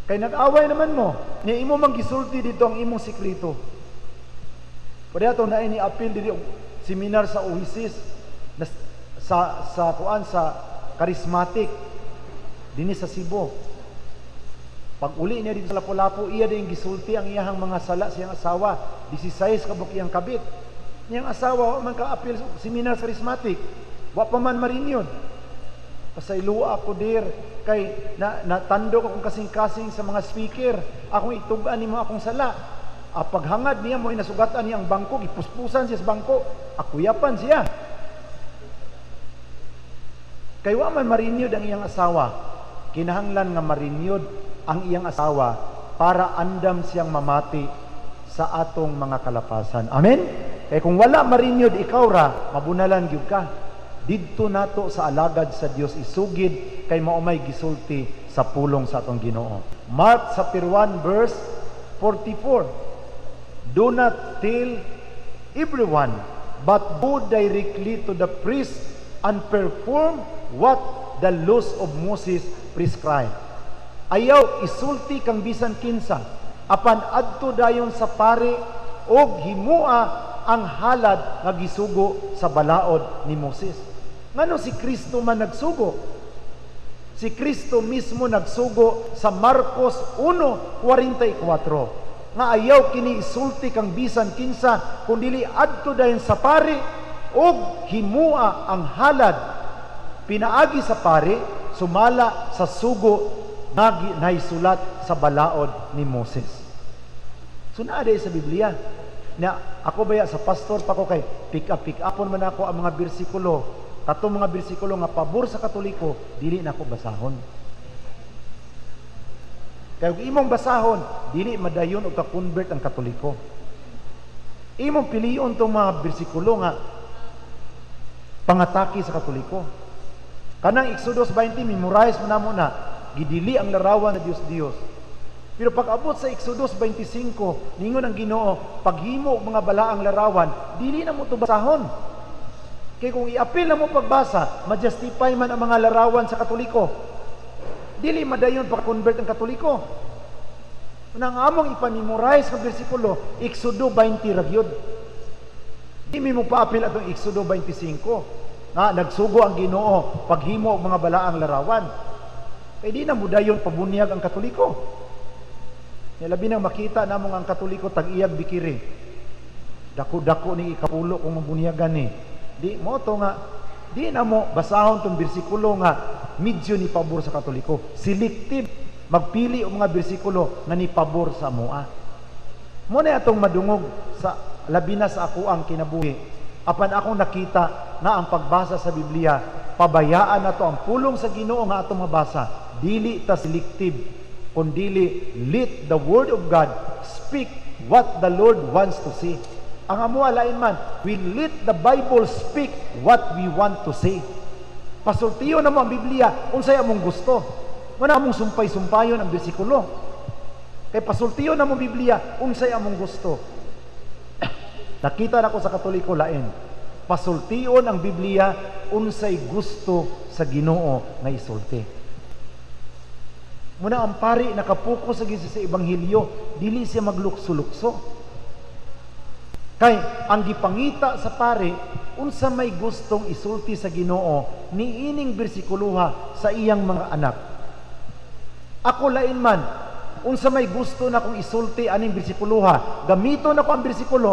Kay nag-away naman mo, niya imo mang gisulti dito ang imong sekreto. Pwede ato na ini appeal diri og seminar sa Oasis na, sa kuan sa charismatic dinhi sa Cebu. Pag uli niya dito sa Lapu-Lapu, iya din gisulti ang iyahang mga sala sa iyang asawa. 16 ka buok iyang kabit. Niyang asawa, wa man ka-apil seminar charismatic. Wa pa man ma-renewed. "Pasayloa ako, dear, kay na natandok akong kasing-kasing sa mga speaker. Akong itug-an nimo akong sala." Ah, paghangad niya mo nasugatan niya ang bangko, gipuspusan siya sa bangko. Akuyapan siya. Kay wa man ma-renewed ang iyang asawa. Kinahanglan nga ma-renewed ang iyang asawa para andam siyang mamati sa atong mga kalapasan. Amen? Kay kung wala ma-renewed, ikaw ra, mabunalan gyud ka. Didto nato sa alagad sa Dios isugid kay mao may gisulti sa pulong sa atong Ginoo. Mark chapter 1 verse 44. "Do not tell everyone, but go directly to the priest and perform what the laws of Moses prescribe." Ayaw isulti kang bisan kinsa, apan adto dayon sa pare og himua ang halad nga gisugo sa balaod ni Moses. Ngano si Kristo man nagsugo? Si Kristo mismo nagsugo sa Marcos 1:44 nga ayaw kini isulti kang bisan kinsa kundili adto dayon sa pare og himua ang halad pinaagi sa pare sumala sa sugo nga naisulat sa balaod ni Moses. So naa diay sa Biblia. Na ako baya sa pastor pa ko kay pick up pick upon man ako ang mga bersikulo. Katong mga bersikulo nga pabor sa Katoliko, dili na ako basahon. Kay ug imong basahon, dili madayon og ka-convert ang Katoliko. Imong pilion tong mga bersikulo nga pangatake sa Katoliko. Kanang Exodus 20, memorize mo na mo na, gidili ang larawan na Dios Dios. Pero pag abot sa Exodus 25, ningon ang Ginoo, paghimo og mga balaang larawan, dili na mo to basahon. Kay kung iapil na mo pagbasa, ma-justify man ang mga larawan sa Katoliko. Dili madayon pa-convert ang Katoliko. Nang among ipamemorize nga bersikulo, Exodo 20 ra gyud. Di mi mo paapil atong Exodo 25 nga nagsugo ang Ginoo paghimo og mga balaang larawan. Kay di na mudayon pabunyag ang Katoliko. Ya, labi nang makita namo nga ang Katoliko tag-iyag bikiri. Dako-dako ni ikapulo kung mabunyagan ni. Di mo to nga di na mo basahon tong bersikulo nga medyo ni pabor sa Katoliko. Selective magpili og mga bersikulo nga ni pabor sa amoa. Mo na atong madungog sa labi na sa ako ang kinabuhi. Apan akong nakita nga ang pagbasa sa Biblia, pabayaan nato ang pulong sa Ginoo nga atong mabasa. Dili ta selective, kundili let the word of God speak what the Lord wants to say. Ang amo lain man, we let the Bible speak what we want to say. Pasultiyo na mo ang Biblia unsay among gusto. Wala among sumpay-sumpayon ang bersikulo. Kay pasultiyo na mo Biblia unsay among gusto. Nakita na ko sa Katoliko lain. Pasultion ang Biblia unsay gusto sa Ginoo nga isulti. Muna ang pari nakapokus sa sa ebanghelyo, dili siya maglukso-lukso. Kay ang gipangita sa pari unsa may gustong isulti sa Ginoo niining bersikuluha sa iyang mga anak. Ako lain man, unsa may gusto na akong isulti aning bersikuluha, gamito na ko ang bersikulo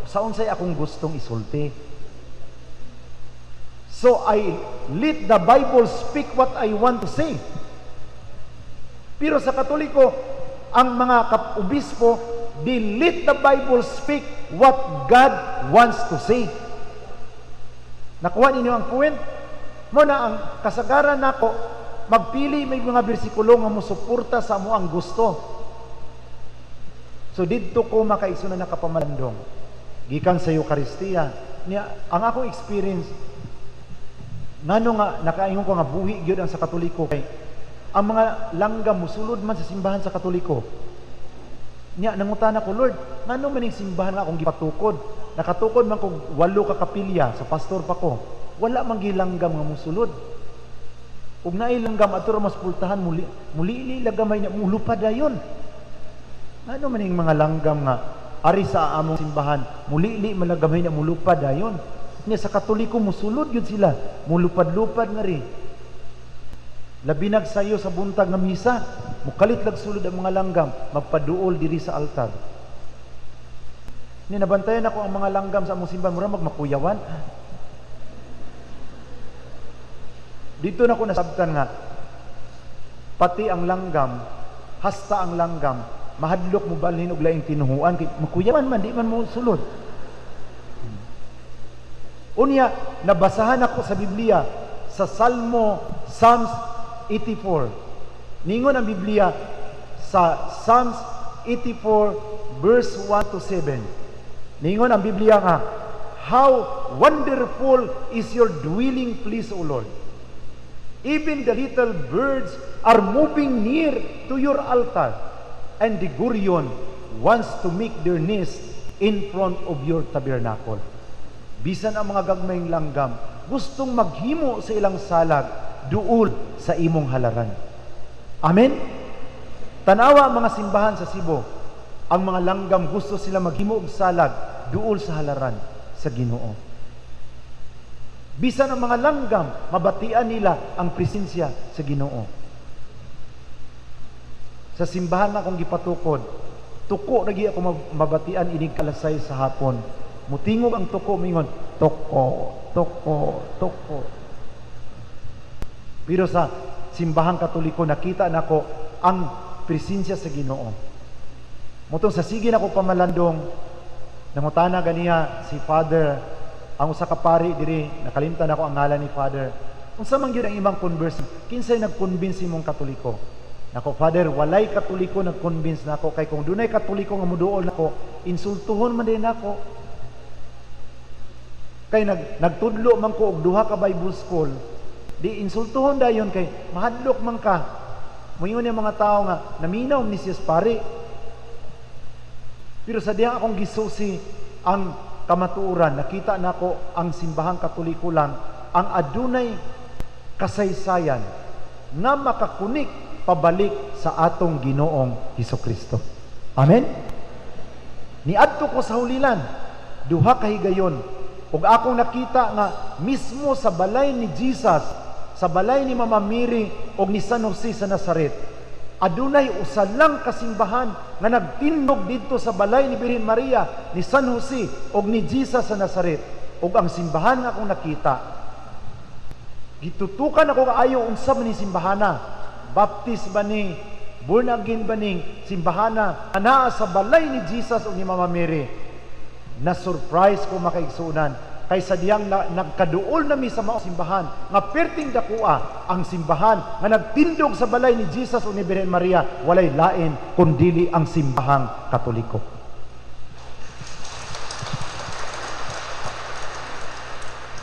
sa unsay akong gustong isulti. So I let the Bible speak what I want to say. Pero sa Katoliko, ang mga obispo, they let the Bible speak what God wants to say. Nakuha ninyo ang point? Mo na ang kasagaran nako, magpili may mga bersikulo nga mosuporta sa amo ang gusto. So didto ko makaigsoon na nakapamalandong. Gikan sa Eucharistia. Niya, ang akong experience, ngano nga nakaingon ko nga buhi gyud ang sa Katoliko kay ang mga langgam musulod man sa simbahan sa Katoliko. Nya nangutana ko, "Lord, ngano man ning simbahan nga akong gipatukod? Nakatukod man kog walo ka kapilya, sa pastor pa ko. Wala man gilanggam nga musulod. Ug naay langgam adto ra mas pultahan, muli muli gamay niya mulupad dayon. Ngano man ning mga langgam nga ari sa among simbahan, mulili man lang gamay niya mulupad dayon? Nya sa Katoliko musulod gyud sila, mulupad-lupad nga ri. Labi nag sayo sa buntag nga misa." Mukalit lag sulod ang mga langgam, magpaduol diri sa altar. Ni nabantayan ako ang mga langgam sa among simbahan, mura magmakuyawan. Dito na ko nasabtan nga pati ang langgam, hasta ang langgam, mahadlok mo balhin og laing tinuhuan kay makuyawan man, di man mo sulod. Unya, nabasahan ako sa Biblia sa Salmo, Psalms 84. Ningon ang Biblia sa Psalms 84 verse 1 to 7. Ningon ang Biblia nga, "How wonderful is your dwelling place, O Lord. Even the little birds are moving near to your altar, and the gurion wants to make their nest in front of your tabernacle." Bisan ang mga gagmayng langgam, gustong maghimo sa ilang salag duol sa imong halaran. Amen? Tanawa ang mga simbahan sa Cebu. Ang mga langgam, gusto sila maghimo og salag duol sa halaran sa Ginoo. Bisan ang mga langgam, mabatian nila ang presensya sa Ginoo. Sa simbahan na akong gipatukod, tuko lagi ako mabatian inig alas 6 sa hapon. Mutingog ang tuko, mingon, "Toko, toko, toko." Pero sa simbahang Katoliko, nakita nako ang presensya sa Ginoo. Motong sa sige nako pamalandong, nangutana ganiya si Father, ang usa ka pari diri, nakalimtan ako ang ngalan ni Father. "Unsa man gyud ang imong converse? Kinsay nag-convince imong Katoliko?" "Nako, Father, walay Katoliko nag-convince nako kay kung dunay Katoliko nga muduol nako, insultuhon man din nako. Kay nagtudlo man ko og duha ka Bible school, di insultuhon dayon kay mahadlok man ka. Moingon yung mga tao nga naminaw ni siya pari." Pero sa diyang akong gisusi ang kamatuoran, nakita nako ang simbahang Katoliko lang ang adunay kasaysayan nga makakunik pabalik sa atong Ginoong Hesukristo. Amen? Niadto ko sa Holy Land, duha ka higayon, ug akong nakita nga mismo sa balay ni Jesus, sa balay ni Mama Mary ug ni San Jose sa Nazaret, adunay usa lang kasimbahan nga nagtindog didto sa balay ni Birhen Maria, ni San Jose ug ni Jesus sa Nazaret. Ug ang simbahan nga akong nakita, gitutukan ako kaayo unsa man ni simbahana. Baptist ba ni, born again ba ning simbahana anaa sa balay ni Jesus ug ni Mama Mary? Na surprise ko, makaigsuonan, kay sa diyang nagkaduol nami sa mao simbahan nga perting dakua, ang simbahan nga nagtindog sa balay ni Jesus ug ni Birhen Maria, walay lain kundili ang simbahang Katoliko.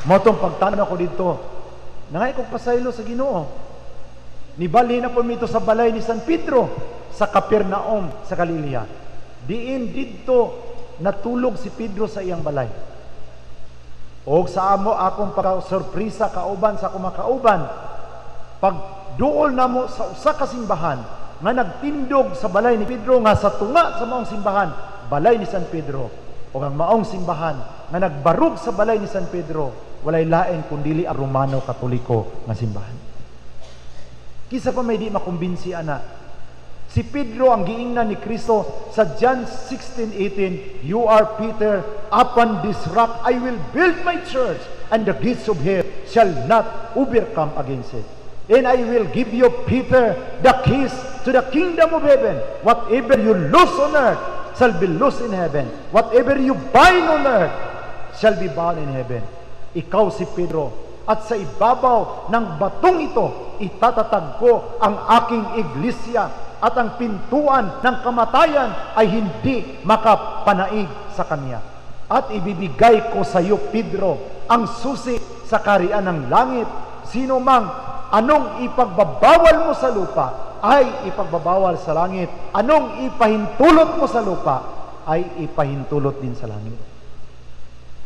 Motong pagtan-aw ko didto, nangay kog pasaylo sa Ginoo. Nibalhin na po mito sa balay ni San Pedro sa Capernaum sa Galilea. Diin didto natulog si Pedro sa iyang balay. Og sa amo akong pagka-sorpresa kauban sa akong makauban, pagduol namo sa usa ka simbahan nga nagtindog sa balay ni Pedro, nga sa tunga sa maong simbahan, balay ni San Pedro, ug ang maong simbahan nga nagbarug sa balay ni San Pedro, walay lain kundili ang Romano Katoliko nga simbahan. Kinsa pa may di makumbinsi ana? Si Pedro ang giingnan ni Kristo sa John 16:18, "You are Peter, upon this rock I will build my church, and the gates of hell shall not overcome against it. And I will give you, Peter, the keys to the kingdom of heaven. Whatever you loose on earth shall be loosed in heaven. Whatever you bind on earth shall be bound in heaven." Ikaw si Pedro, at sa ibabaw ng batong ito, itatatag ko ang aking iglesia, at ang pintuan ng kamatayan ay hindi makapanaig sa kanya. At ibibigay ko sa iyo, Pedro, ang susi sa kaharian ng langit. Sino mang anong ipagbabawal mo sa lupa, ay ipagbabawal sa langit. Anong ipahintulot mo sa lupa, ay ipahintulot din sa langit.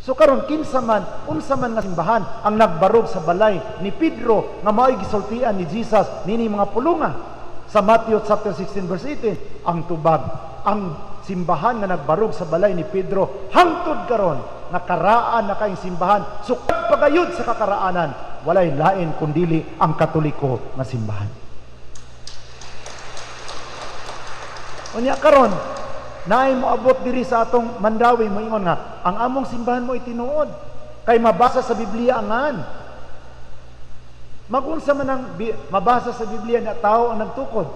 So karon, kinsa man, unsa man nga simbahan ang nagbarog sa balay ni Pedro nga mao'y gisultian ni Jesus nini mga pulunga sa Matthew chapter 16 verse 18? Ang tubag, ang simbahan nga nagbarog sa balay ni Pedro hangtod karon nga karaan na kayong simbahan, sukad pagayod sa kakaraanan, walay lain kundili ang Katoliko nga simbahan. Unya karon, naay moabot diri sa atong Mandaue, moingon nga ang among simbahan mo tinuod kay mabasa sa Biblia ang ngan. Magunsa man ang mabasa sa Biblia na tao ang nagtukod?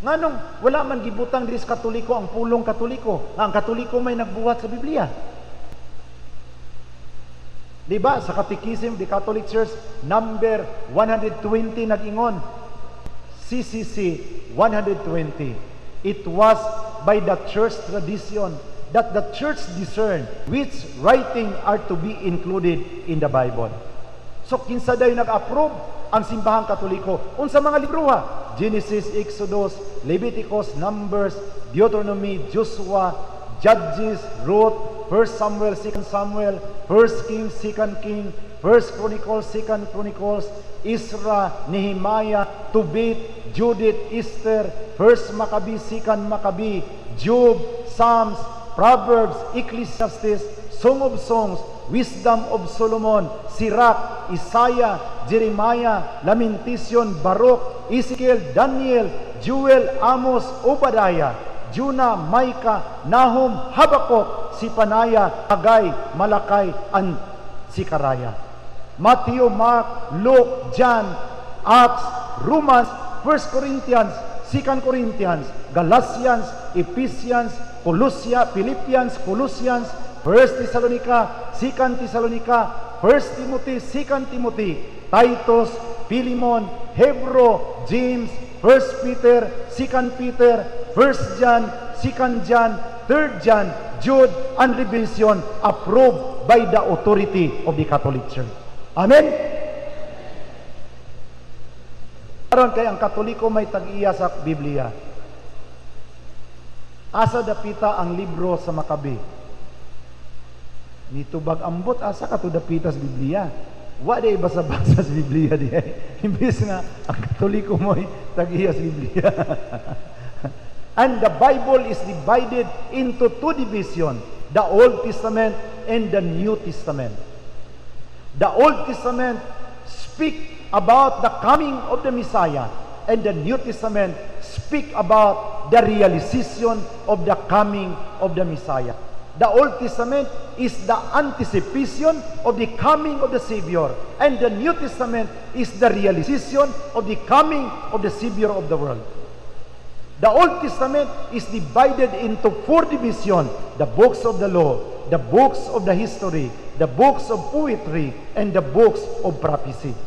Nganong wala man gibutang diri sa Katoliko ang pulong Katoliko, nga ang Katoliko may nagbuhat sa Biblia? Di ba sa Catechism the Catholic Church number 120 nag-ingon, CCC 120, "It was by the church tradition that the church discerned which writing are to be included in the Bible." So kinsa day nag-approve? Ang simbahang Katoliko. Unsa mga libro ha? Genesis, Exodus, Leviticus, Numbers, Deuteronomy, Joshua, Judges, Ruth, 1 Samuel, 2 Samuel, 1 Kings, 2 King, 1 Chronicles, 2 Chronicles, Ezra, Nehemiah, Tobit, Judith, Esther, 1 Maccabee, 2 Maccabee, Job, Psalms, Proverbs, Ecclesiastes, Song of Songs, Wisdom of Solomon, Sirach, Isaiah, Jeremiah, Lamentation, Baruch, Ezekiel, Daniel, Joel, Amos, Obadiah, Jonah, Micah, Nahum, Habakkuk, Zephaniah, Haggai, Malachi, and Zechariah. Matthew, Mark, Luke, John, Acts, Romans, 1 Corinthians, 2 Corinthians, Galatians, Ephesians, Colossia, Philippians, Colossians, 1 Thessalonica, 2 Thessalonica, 1 Timothy, 2 Timothy, Titus, Philemon, Hebrew, James, 1 Peter, 2 Peter, 1 John, 2 John, 3 John, Jude, and Revelation, approved by the authority of the Catholic Church. Amen? Aron kay ang Katoliko may tag-iya sa Biblia. Asa dapita ang libro sa Makabi? Nitubag ambot, asa ka to dapita sa Biblia? Wa day basa-basa sa Biblia di. Imbes nga ang Katoliko mo'y tag-iya sa Biblia. And the Bible is divided into two divisions, the Old Testament and the New Testament. The Old Testament speak about the coming of the Messiah, and the New Testament speak about the realization of the coming of the Messiah. The Old Testament is the anticipation of the coming of the Savior, and the New Testament is the realization of the coming of the Savior of the world. The Old Testament is divided into four divisions: the books of the law, the books of the history, the books of poetry, and the books of prophecy.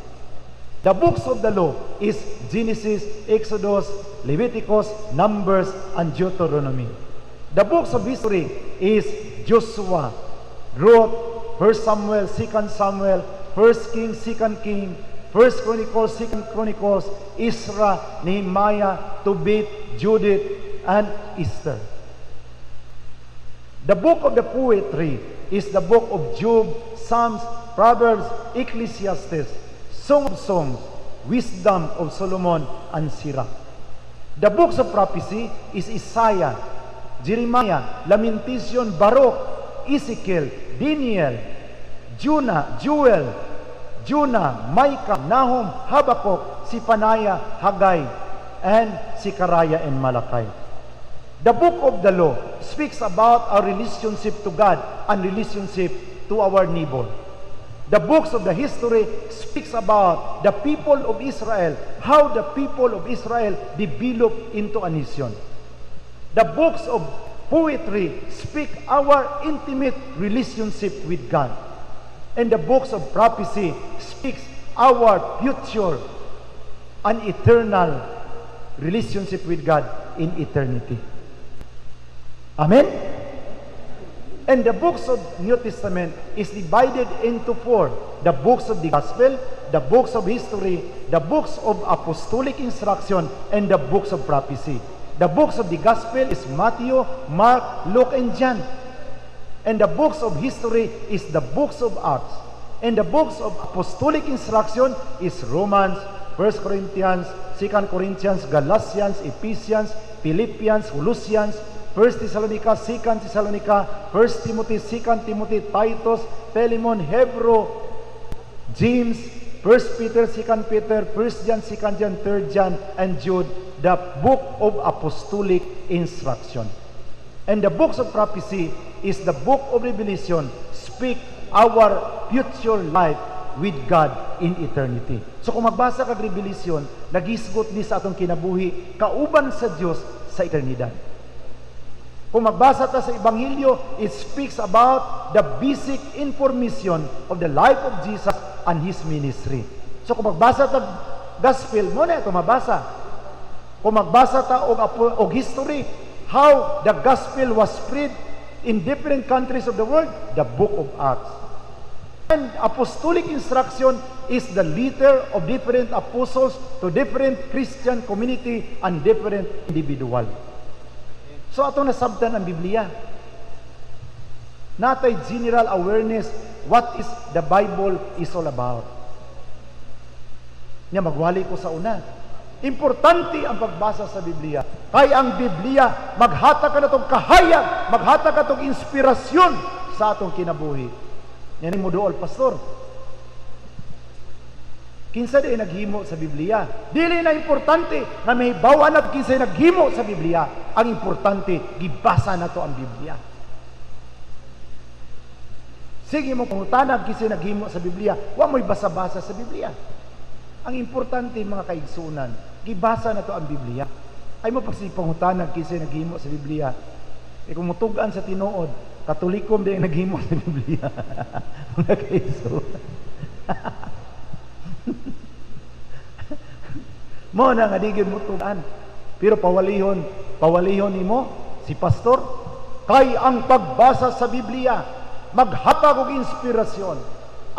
The books of the law is Genesis, Exodus, Leviticus, Numbers, and Deuteronomy. The books of history is Joshua, Ruth, 1 Samuel, 2 Samuel, 1 King, 2 King, 1 Chronicles, 2 Chronicles, Ezra, Nehemiah, Tobit, Judith, and Esther. The book of the poetry is the book of Job, Psalms, Proverbs, Ecclesiastes, Song of Songs, Wisdom of Solomon, and Sirach. The books of prophecy is Isaiah, Jeremiah, Lamentation, Baruch, Ezekiel, Daniel, Jonah, Joel, Jonah, Micah, Nahum, Habakkuk, Zephaniah, Haggai, and Zechariah and Malachi. The book of the law speaks about our relationship to God and relationship to our neighbor. The books of the history speaks about the people of Israel, how the people of Israel developed into a nation. The books of poetry speak our intimate relationship with God. And the books of prophecy speaks our future and eternal relationship with God in eternity. Amen? And the books of New Testament is divided into four: the books of the gospel, the books of history, the books of apostolic instruction, and the books of prophecy. The books of the gospel is Matthew, Mark, Luke, and John. And the books of history is the books of Acts. And the books of apostolic instruction is Romans, 1 Corinthians, 2 Corinthians, Galatians, Ephesians, Philippians, Colossians, 1 Thessalonica, 2 Thessalonica, 1 Timothy, 2 Timothy, Titus, Philemon, Hebrew, James, 1 Peter, 2 Peter, 1 John, 2 John, 3 John, and Jude, the book of apostolic instruction. And the books of prophecy is the book of Revelation, speak our future life with God in eternity. So kung magbasa kag Revelation, nagisgot ni sa atong kinabuhi kauban sa Dios sa eternidad. Kung magbasa ta sa Ebanghelyo, it speaks about the basic information of the life of Jesus and His ministry. So kung magbasa ta Gospel, mao na ito mabasa. Kung magbasa ta og history, how the gospel was spread in different countries of the world, the book of Acts. And apostolic instruction is the letter of different apostles to different Christian community and different individual. So ato nasabtan ang Biblia. Naa tay general awareness what is the Bible is all about. Nya magwali ko sa una. Importante ang pagbasa sa Biblia. Kay ang Biblia maghatag kanatong kahayag, maghatag katong inspirasyon sa atong kinabuhi. Yan mo duol, "Pastor. Kinsa di naghimo sa Biblia?" Dili na importante na mahibaw-an nato kinsa naghimo sa Biblia. Ang importante, gibasa nato ang Biblia. Sige mo pangutana kinsa naghimo sa Biblia, wa mo'y basa-basa sa Biblia. Ang importante, mga kaigsunan, gibasa nato ang Biblia. Ay mo pagsipangutana kinsa naghimo sa Biblia. E kung mutugan sa tinuod, Katoliko di ang naghimo sa Biblia, mga kaigsunan. Mao na nga di gyud mo tugan. Pero pawalihon, pawalihon nimo si pastor kay ang pagbasa sa Biblia maghatag og inspirasyon.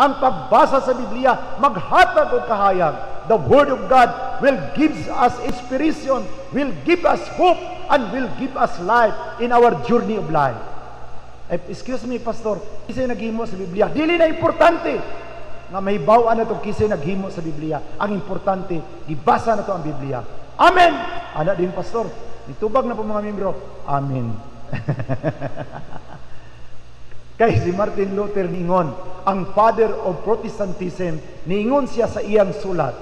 Ang pagbasa sa Biblia maghatag og kahayag. The Word of God will give us inspiration, will give us hope, and will give us life in our journey of life. Eh, excuse me, Pastor, kinsay naghimo sa Biblia? Dili na importante nga mahibaw-an nato kinsay naghimo sa Biblia. Ang importante, gibasa nato ang Biblia. Amen! Ana din, Pastor. Nitubag na po mga membro. Amen. Kay si Martin Luther ningon, ang father of Protestantism, niingon siya sa iyang sulat,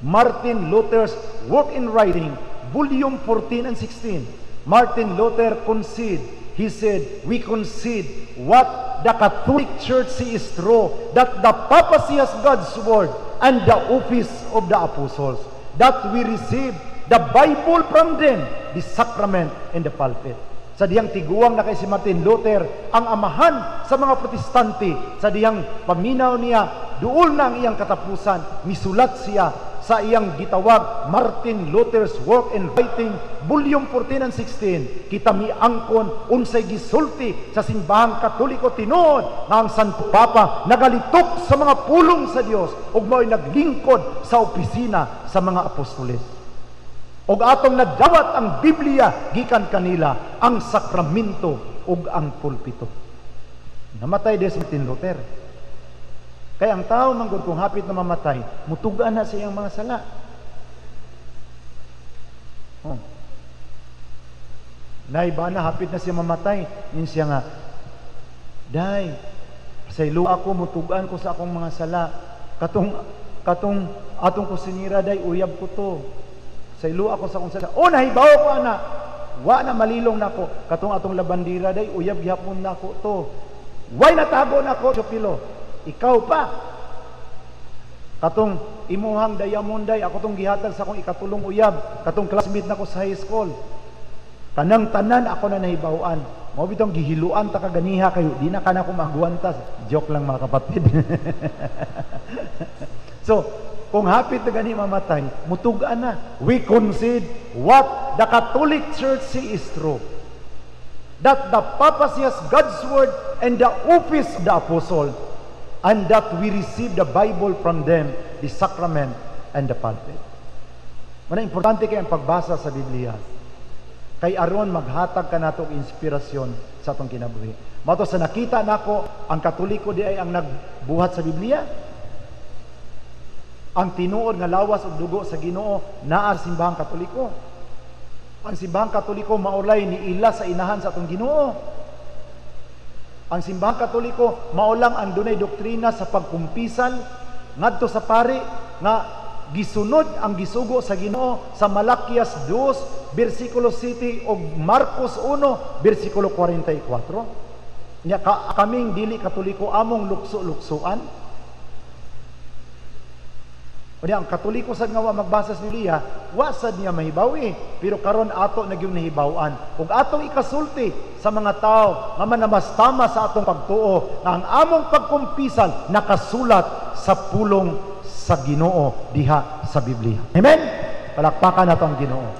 Martin Luther's Work in Writing, Volume 14 and 16. Martin Luther concede, he said, "We concede what the Catholic Church see is true, that the papacy has God's word and the office of the apostles, that we receive the Bible from them, the sacrament and the pulpit." Sa dihang tiguang na kay si Martin Luther, ang amahan sa mga Protestante, sa dihang paminaw niya, duol na ang iyang katapusan, misulat siya sa iyang gitawag Martin Luther's Work and Writing, Volume 14 and 16. Kita miangkon unsay gisulti sa Simbahang Katoliko tinuod nga ang Santo Papa nagalitok sa mga pulong sa Dios ug mao'y naglingkod sa opisina sa mga apostoles. Og atong nadawat ang Biblia gikan kanila, ang sakramento ug ang pulpito. Namatay des Martin Luther. Kaya ang tao man gud kung hapit na mamatay, mutugan na sa iyang mga sala. Oh. Nay ba na hapit na siya mamatay, yun siya nga, "Day, pasaylo ako, mutugan ko sa akong mga sala. Katong atong kusinira, day, uyab ko to. Pasaylo ako sa akong sala." "Oh, nahibaw ko ana. Wa na malilong nako. Katong atong labandira, day, uyab gihapon nako to. Way natago nako, Chopilo. Ikaw pa. Katong imuhang diamond, day, ako tong gihatag sa akong ikatulong uyab, katong classmate nako sa high school. Kanang tanan ako na nahibaw-an. Mao bitong gihiluan ta kaganiha kayo, di na kana ko maagwanta." Joke lang, mga kapatid. So, kung hapit na gani mamatay, mutugan na. We concede what the Catholic Church see is true, that the papacy has God's word and the office of the apostle, and that we receive the Bible from them, the sacrament and the pulpit. Mao na importante kay ang pagbasa sa Biblia. Kay aron maghatag kanato og inspirasyon sa atong kinabuhi. Mao to sa nakita nako, ang Katoliko di ay ang nagbuhat sa Biblia. Ang tinuod nga lawas ug dugo sa Ginoo naa sa Simbahang Katoliko. Ang Simbahang Katoliko maulay ni ila sa inahan sa atong Ginoo. Ang Simbahang Katoliko mao lang ang dunay doktrina sa pagkumpisal, ngadto sa pari nga gisunod ang gisugo sa Ginoo sa Malakias 2 bersikulo 7 ug Marcos 1 bersikulo 44. Nya ka, kaming dili Katoliko, among lukso-luksuan. Unya ang Katoliko sad nga wa magbasa sa Biblia, wa sad niya mahibaw. Pero karon ato na gyud nahibaw-an. Ug atong ikasulti sa mga tao nga manamastama sa atong pagtuo nga ang among pagkumpisal nakasulat sa pulong sa Ginoo diha sa Biblia. Amen? Palakpakan nato ang Ginoo.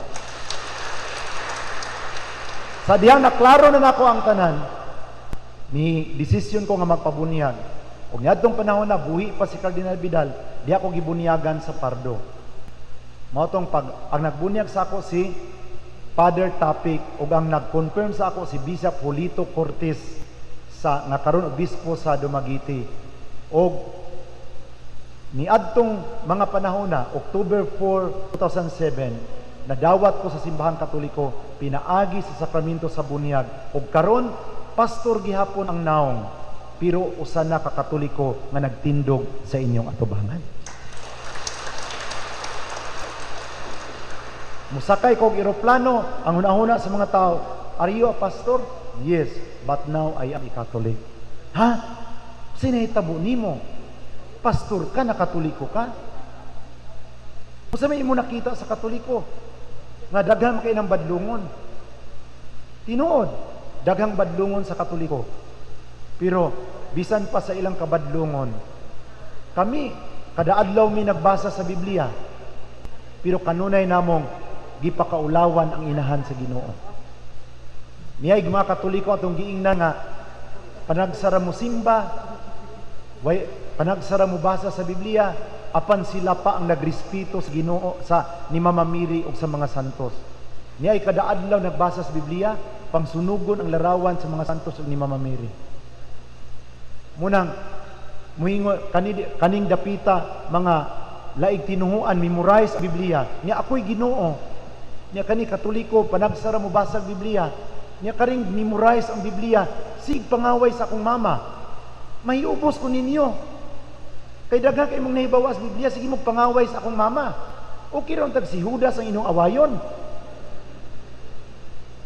Sa dihang naklaro na nako ang tanan, ni desisyon ko nga magpabunyag. Ug niadtong panahon na buhi pa si Cardinal Vidal, di ako gibunyagan sa Pardo. Mao tong pag ang nagbunyag sa ako si Father Topic ug ang nag-confirm sa ako si Bishop Julito Cortez sa nga karon obispo sa Dumaguete. Og niadtong mga panahon na October 4, 2007, nadawat ko sa Simbahang Katoliko pinaagi sa sakramento sa bunyag, ug karon pastor gihapon ang naong, pero usa na ka Katoliko nga nagtindog sa inyong atubangan. Musakay kog eroplano, ang hunahuna sa mga tao, "Are you a pastor?" "Yes, but now I am a Catholic." "Ha? Sinahitabo nimo? Pastor ka, na Katoliko ka? Unsa may imo nakita sa Katoliko?" Nga daghan kay ng badlungon. Tinuod, daghang badlungon sa Katoliko. Pero bisan pa sa ilang kabadlungon, kami kada adlaw mi nagbasa sa Biblia. Pero kanunay namong gipakaulawan ang inahan sa Ginoo. Niay mga Katoliko atong giingnan nga panagsara mo simba, way, panagsara mo basa sa Biblia, apan sila pa ang nagrespeto sa Ginoo, sa ni Mama Mary ug sa mga santos. Niay kada adlaw nagbasa sa Biblia, pangsunugon ang larawan sa mga santos ug ni Mama Mary. Munang muingo kaning dapita mga laig tinuhuan memorize ang Biblia. Nya ako'y Ginoo. Nya kani Katoliko panagsara mo basag Biblia. Nya karing memorize ang Biblia, sig pangaway sa akong mama. Mahiubos ko ninyo. Kay daghan kay mong nahibaw sa Biblia, sige mo pangaway sa akong mama. Okay ra tag si Judas ang inyong awayon.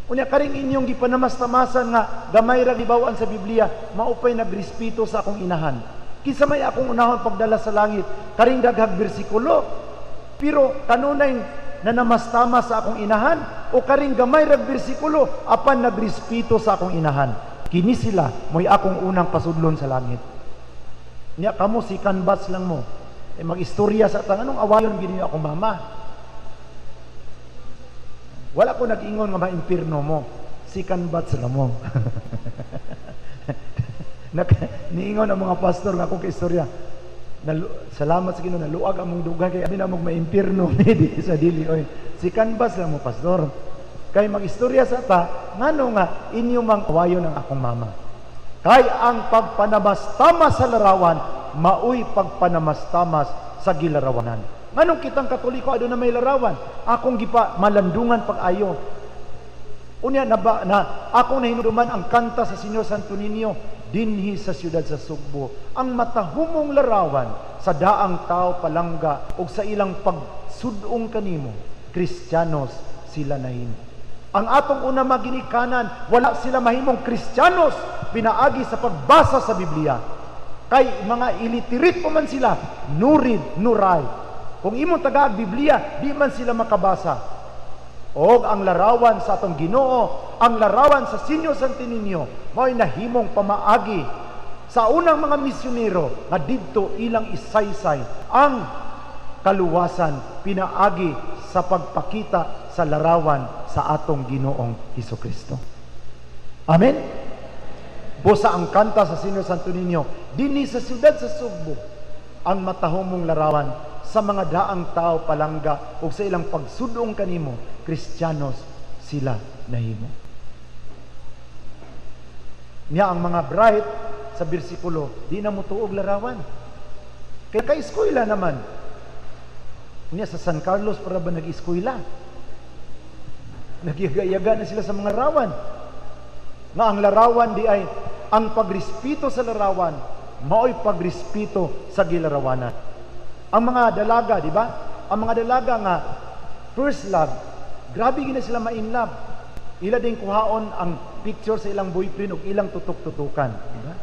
Unya karing inyong gipanamastamasan nga gamay ra gibaw-an sa Biblia, maupay nagrespeto sa akong inahan. Kinsa may akong unahon pagdala sa langit, karing daghag bersikulo. Pero kanunay nanamastama sa akong inahan o karing gamay rag bersikulo apan nagrespeto sa akong inahan. Kini sila mo'y akong unang pasudlon sa langit. Nya kamo si canvas lang mo. E mag-istorya sa tang anong awayon gini akong mama. Wala ko nag-ingon nga maimpirno mo. Si canvas lang mo. Niingon ang mga pastor nga akong kaistorya. Salamat sa Ginoo, naluag among dugay kay abi na mong maimpirno ni sa dili oy. Si canvas lang mo, pastor. Kay mag-istorya sa ta ngano nga inyo mang awayon ang akong mama. Kay ang pagpanamastamas sa larawan maoy pagpanamastamas sa gilarawanan. Nganong kitang Katoliko aduna may larawan? Akong gipa malandungan pag-ayo. Unya na ba na akong nahinuduman ang kanta sa Señor Santo Niño dinhi sa siyudad sa Sugbo, ang matahumong larawan sa daang tao palangga ug sa ilang pagsudong kanimo, Kristiyanos sila nahimo. Ang atong una maginikanan, wala sila mahimong Kristiyanos pinaagi sa pagbasa sa Biblia. Kay mga illiterate pa man sila, no read, no write. Kung imong tagaag Biblia, di man sila makabasa. Og ang larawan sa atong Ginoo, ang larawan sa Señor Santo Niño, mao'y nahimong pamaagi sa unang mga misyonero nga didto ilang isaysay ang kaluwasan pinaagi sa pagpakita sa larawan sa atong Ginoong Hesukristo. Amen? Busa ang kanta sa Señor Santo Niño, dinhi sa siyudad sa Sugbo, ang matahumong larawan sa mga daang tao palangga ug sa ilang pagsudong kanimo, Kristiyanos sila nahimo. Niya ang mga bright sa bersikulo, di na mo tuog larawan. Kaya ka-eskwela naman. Niya sa San Carlos para ba nag-eskwela? Nagyaga-yaga na sila sa mga larawan. Nga ang larawan di ay ang pagrespeto sa larawan, mao'y pagrespeto sa gilarawanan. Ang mga dalaga, di ba? Ang mga dalaga nga first love, grabe gina sila ma-in love. Ila din kuhaon ang picture sa ilang boyfriend ug ilang tutok-tutukan, di ba?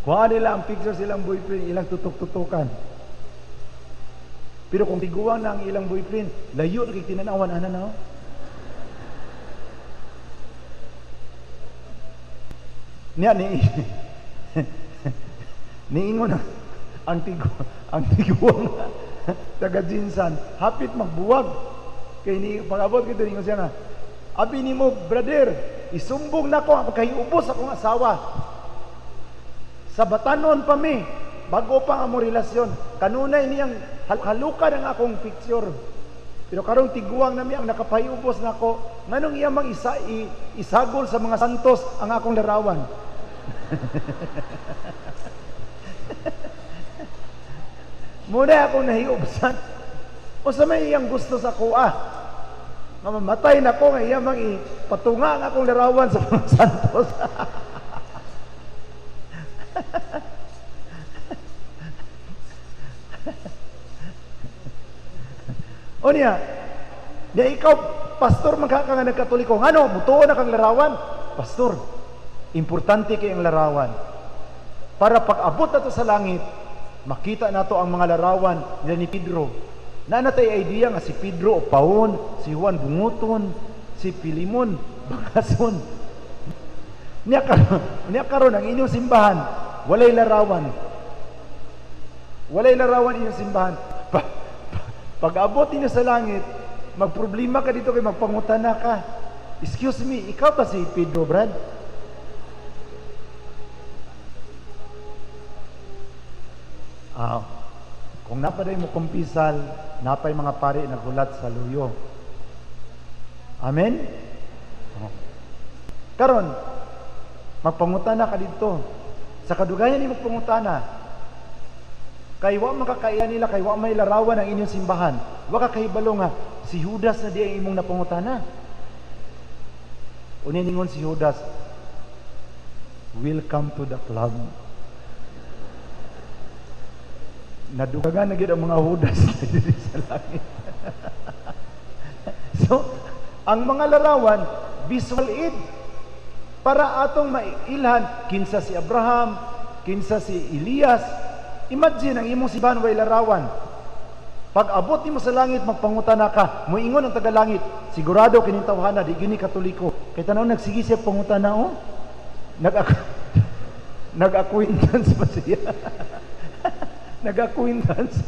Kuha nila ang picture sa ilang boyfriend, ilang tutok-tutukan. Pero kung tiguang na ang ilang boyfriend, layo na kay tinanawan, ana na. Oh. Niya ni niingon ang tiguang taga GenSan, hapit magbuwag. Kay ni pag-abot kito niingon siya nga, "Abi nimo, brother, isumbong nako ang pagkahiubos akong asawa. Sa batanon pa mi, bago pa ang among relasyon, kanunay niyang halukan ang akong picture. Pero karong tiguang nami ang nakapahiubos nako, nganong iya mang isagol sa mga santos ang akong larawan?" Muna akong nahiubsan. O sa may iyang gusto sa kuha. Nga mamatay na ko nga iya mang ipatunga ang akong larawan sa mga santos. O niya, niya ikaw, pastor, man ka nga nagkatoliko. Ngano, mutuo na kang larawan. Pastor, importante kay ang larawan. Para pag abot nato sa langit, makita nato ang mga larawan nila ni Pedro. Naa natay idea nga si Pedro upawon, si Juan bunguton, si Pilimon bakason. Niya karon ang inyong simbahan, walay larawan. Walay larawan inyong simbahan. Pag abot ninyo sa langit, magproblema ka dito kay magpangutana ka. "Excuse me, ikaw ba si Pedro, Brad?" Ah, kung napaday mo kumpisal, napay mga pari naghulat sa luyo. Amen? Oh. Karon, magpangutana ka dito. Sa kadugayan ni magpangutana, kay wa makakaila nila, kay wa may larawan ang inyong simbahan. Wa ka kahibalo nga si Judas na di ang imong napangutana. Unya ningon si Judas, "Welcome to the club." Nadugangan na gyud ang mga Judas diri sa langit. So, ang mga larawan, visual aid para atong mailhan kinsa si Abraham, kinsa si Elias. Imagine ang imong simbahan way larawan. Pag abot nimo sa langit, magpangutana ka, moingon ang taga-langit, "Sigurado kining tawhana di gini Katoliko. Kay tan-aw, nagsige siya pangutana oh. Nag-acquaintance pa siya. Nag-acquaintance.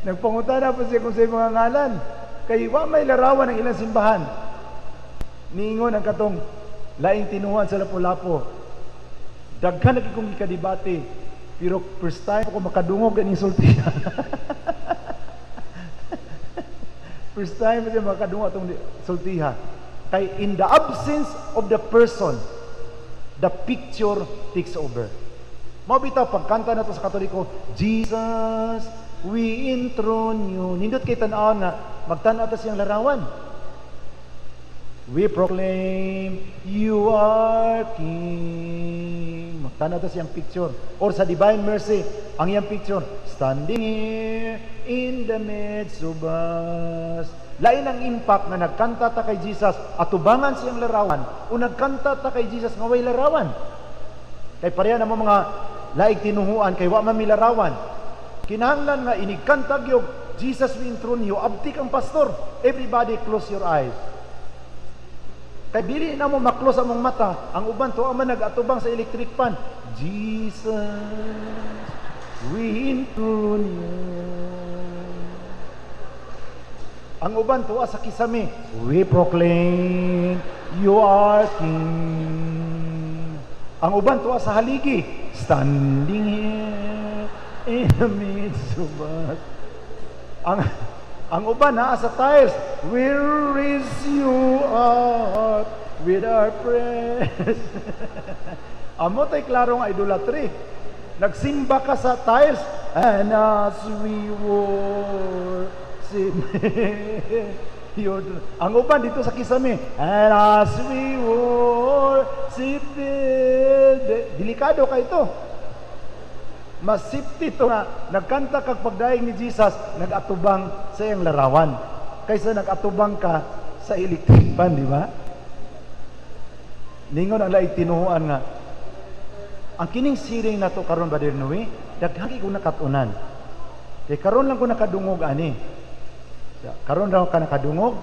Nagpangutana pa siya kung sa mga ngalan. Kay wa may larawan ang ilang simbahan." Niingon ang katong laing tinuhan sa Lapu-Lapu, "Daghan na kong gikadebate, pero first time ako makadungog ganing sultihan." First time siya makadungog atong sultiha. Kay in the absence of the person, the picture takes over. Mao bitaw pagkanta nato sa Katoliko, "Jesus, we enthrone you." Nindot kay tan-awon nga magtan-aw ta siyang larawan. "We proclaim you are King." Magtan-aw ta siyang picture. Or sa Divine Mercy, ang iyang picture, "Standing here in the midst of us." Lain ang impact nga nagkanta ta kay Jesus atubangan siyang larawan o nagkanta ta kay Jesus nga way larawan. Kay pareha na mo mga laig tinuhuan kay wa man mi larawan. Kinahanglan nga inigkanta gyud "Jesus, we enthrone you," abtik ang pastor. Everybody close your eyes. Kay dili na mo ma-close among mata, ang uban tuwa man nag-atubang sa electric fan. "Jesus, we enthrone you." Ang uban tuwa sa kisame, "We proclaim you are King." Ang uban tuwa sa haligi, "Standing here in the midst of us." Ang uban naa sa tiles, "We raise you up with our prayers." Amo tay klaro nga idolatry. Nagsimba ka sa tiles, "And as we worship worship your. Ang uban dito sa kisame, "And as we worship." Delikado kay ito. Mas safety to nga nagkanta kag pagdaig ni Jesus, nag-atubang sa iyang larawan, kaysa nag-atubang ka sa electric fan, di ba? Ningon ang laing tinuhuan nga ang kining siring nato karon, Brother Noe, daghan ko nakatunan. Kay karon lang ko nakadungog ani. Karon raw ka nakadungog.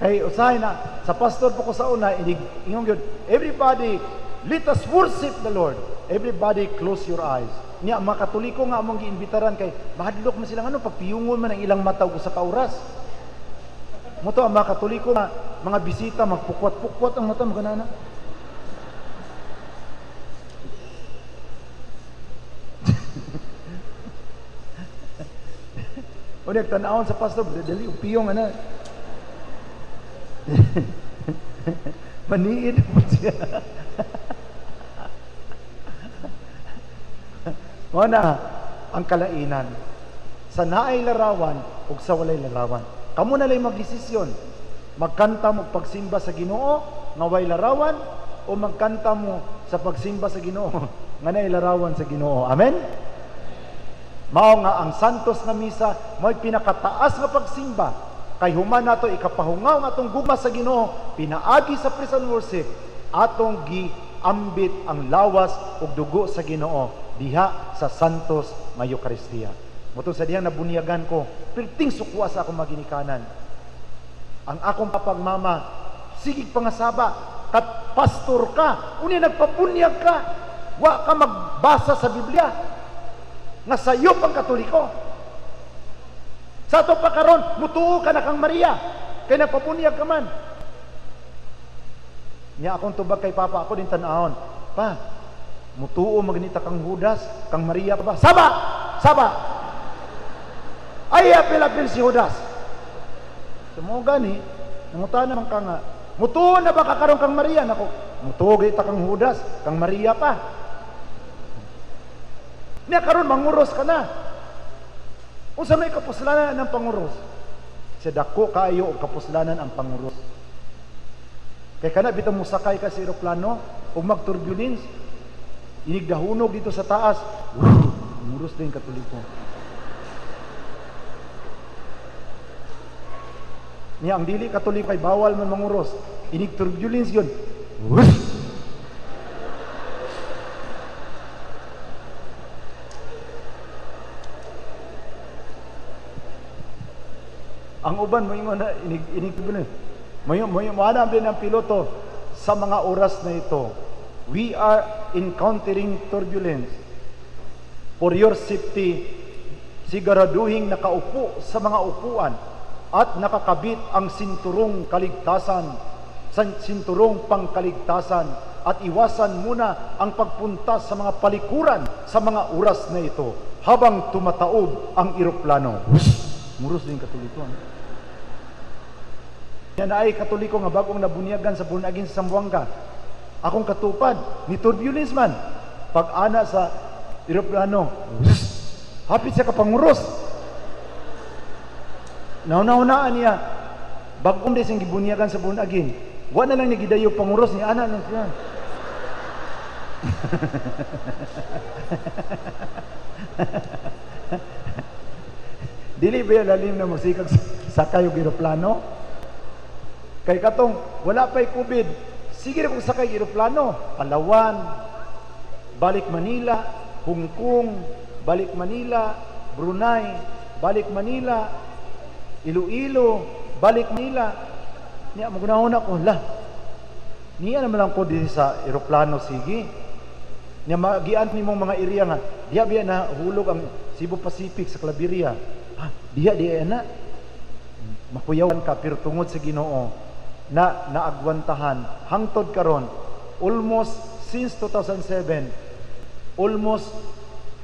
Kay usahay na sa pastor po ko sa una, inig ingon gyud, "Everybody, let us worship the Lord. Everybody, close your eyes." Niya mga Katoliko nga among giimbitaran, kay mahadlok man silang ano pagpiyungon man ang ilang mata og usa ka oras. Mao to ang mga Katoliko nga mga bisita, magpukwat-pukwat ang mata, maganana. O tan-awon sa pastor, dali piyong ana. Maniid po siya. Mao na ang kalainan sa naay larawan ug sa walay larawan. Kamo na lang magdesisyon. Magkanta mo pagsimba sa Ginoo nga way larawan o magkanta mo sa pagsimba sa Ginoo nga naay larawan sa Ginoo. Amen? Mao nga ang Santos nga Misa mo'y pinakataas nga pagsimba, kay human nato ikapahungaw ang atong gugma sa Ginoo pinaagi sa praise and worship, atong giambit ang lawas ug dugo sa Ginoo diha sa Santos nga Eukaristiya. Mao to sa dihang nabunyagan ko, perting sukwa sa akong maginikanan. Ang akong papagmama, sige pangasaba, kat pastor ka, unya nagpabunyag ka, wa ka magbasa sa Biblia, nga sayop ang Katoliko. Sa ato pa karon, mutuo ka na kang Maria, kay nagpabunyag ka man. Nya akong tubag kay Papa, ako din tan-awon. "Pa, mutuo magnita kang Judas, kang Maria pa ba?" "Saba! Saba! Ay, apil-apil si Judas." So mo gani, nangutana man ka nga, "Mutuo na ba ka karon kang Maria?" "Nako, mutuo gayta kang Judas, kang Maria pa." Niya karon manguros ka na. Unsa may kapuslanan ng panguros? Sa dako kaayo og kapuslanan ang panguros. Kay kana bitaw mosakay ka sa eroplano ug mag-turbulence, inig dahunog dito sa taas, nguros din Katoliko. Niya ang dili Katoliko kay bawal man manguros. Inig turbulence yun. Wush! Ang uban mo ingon na inig inig turbulence. Mo din ang piloto, "Sa mga oras na ito, we are encountering turbulence. For your safety, siguraduhin nakaupo sa mga upuan at nakakabit ang sinturong kaligtasan, sa sinturong pangkaligtasan, at iwasan muna ang pagpunta sa mga palikuran sa mga oras na ito habang tumataob ang eroplano." Muros din Katoliko. Ano? Yan ay Katoliko nga bagong nabunyagan sa born again sa Zamboanga. Akong katupad, ni turbulence man. Pag ana sa eroplano, hapit siya kapanguros. Nauna-unaan niya, bagong din siyang gibunyagan sa born again. Wa na lang ni gidayo panguros ni ana lang siya. Dili ba lalim na magsikag sakay og eroplano? Kay katong wala pa'y COVID, sige na kung sakay eroplano, Palawan, balik Manila, Hong Kong, balik Manila, Brunei, balik Manila, Iloilo, balik Manila. Niya magunahon ako, lah. Niya naman lang ko diri sa eroplano, sige. Niya magian nimong mga area nga diha biya na hulog ang Cebu Pacific sa Claveria. Ah, diha diha na. Makuyawan ka, pero tungod sa Ginoo na naagwantahan hangtod karon, almost since 2007, almost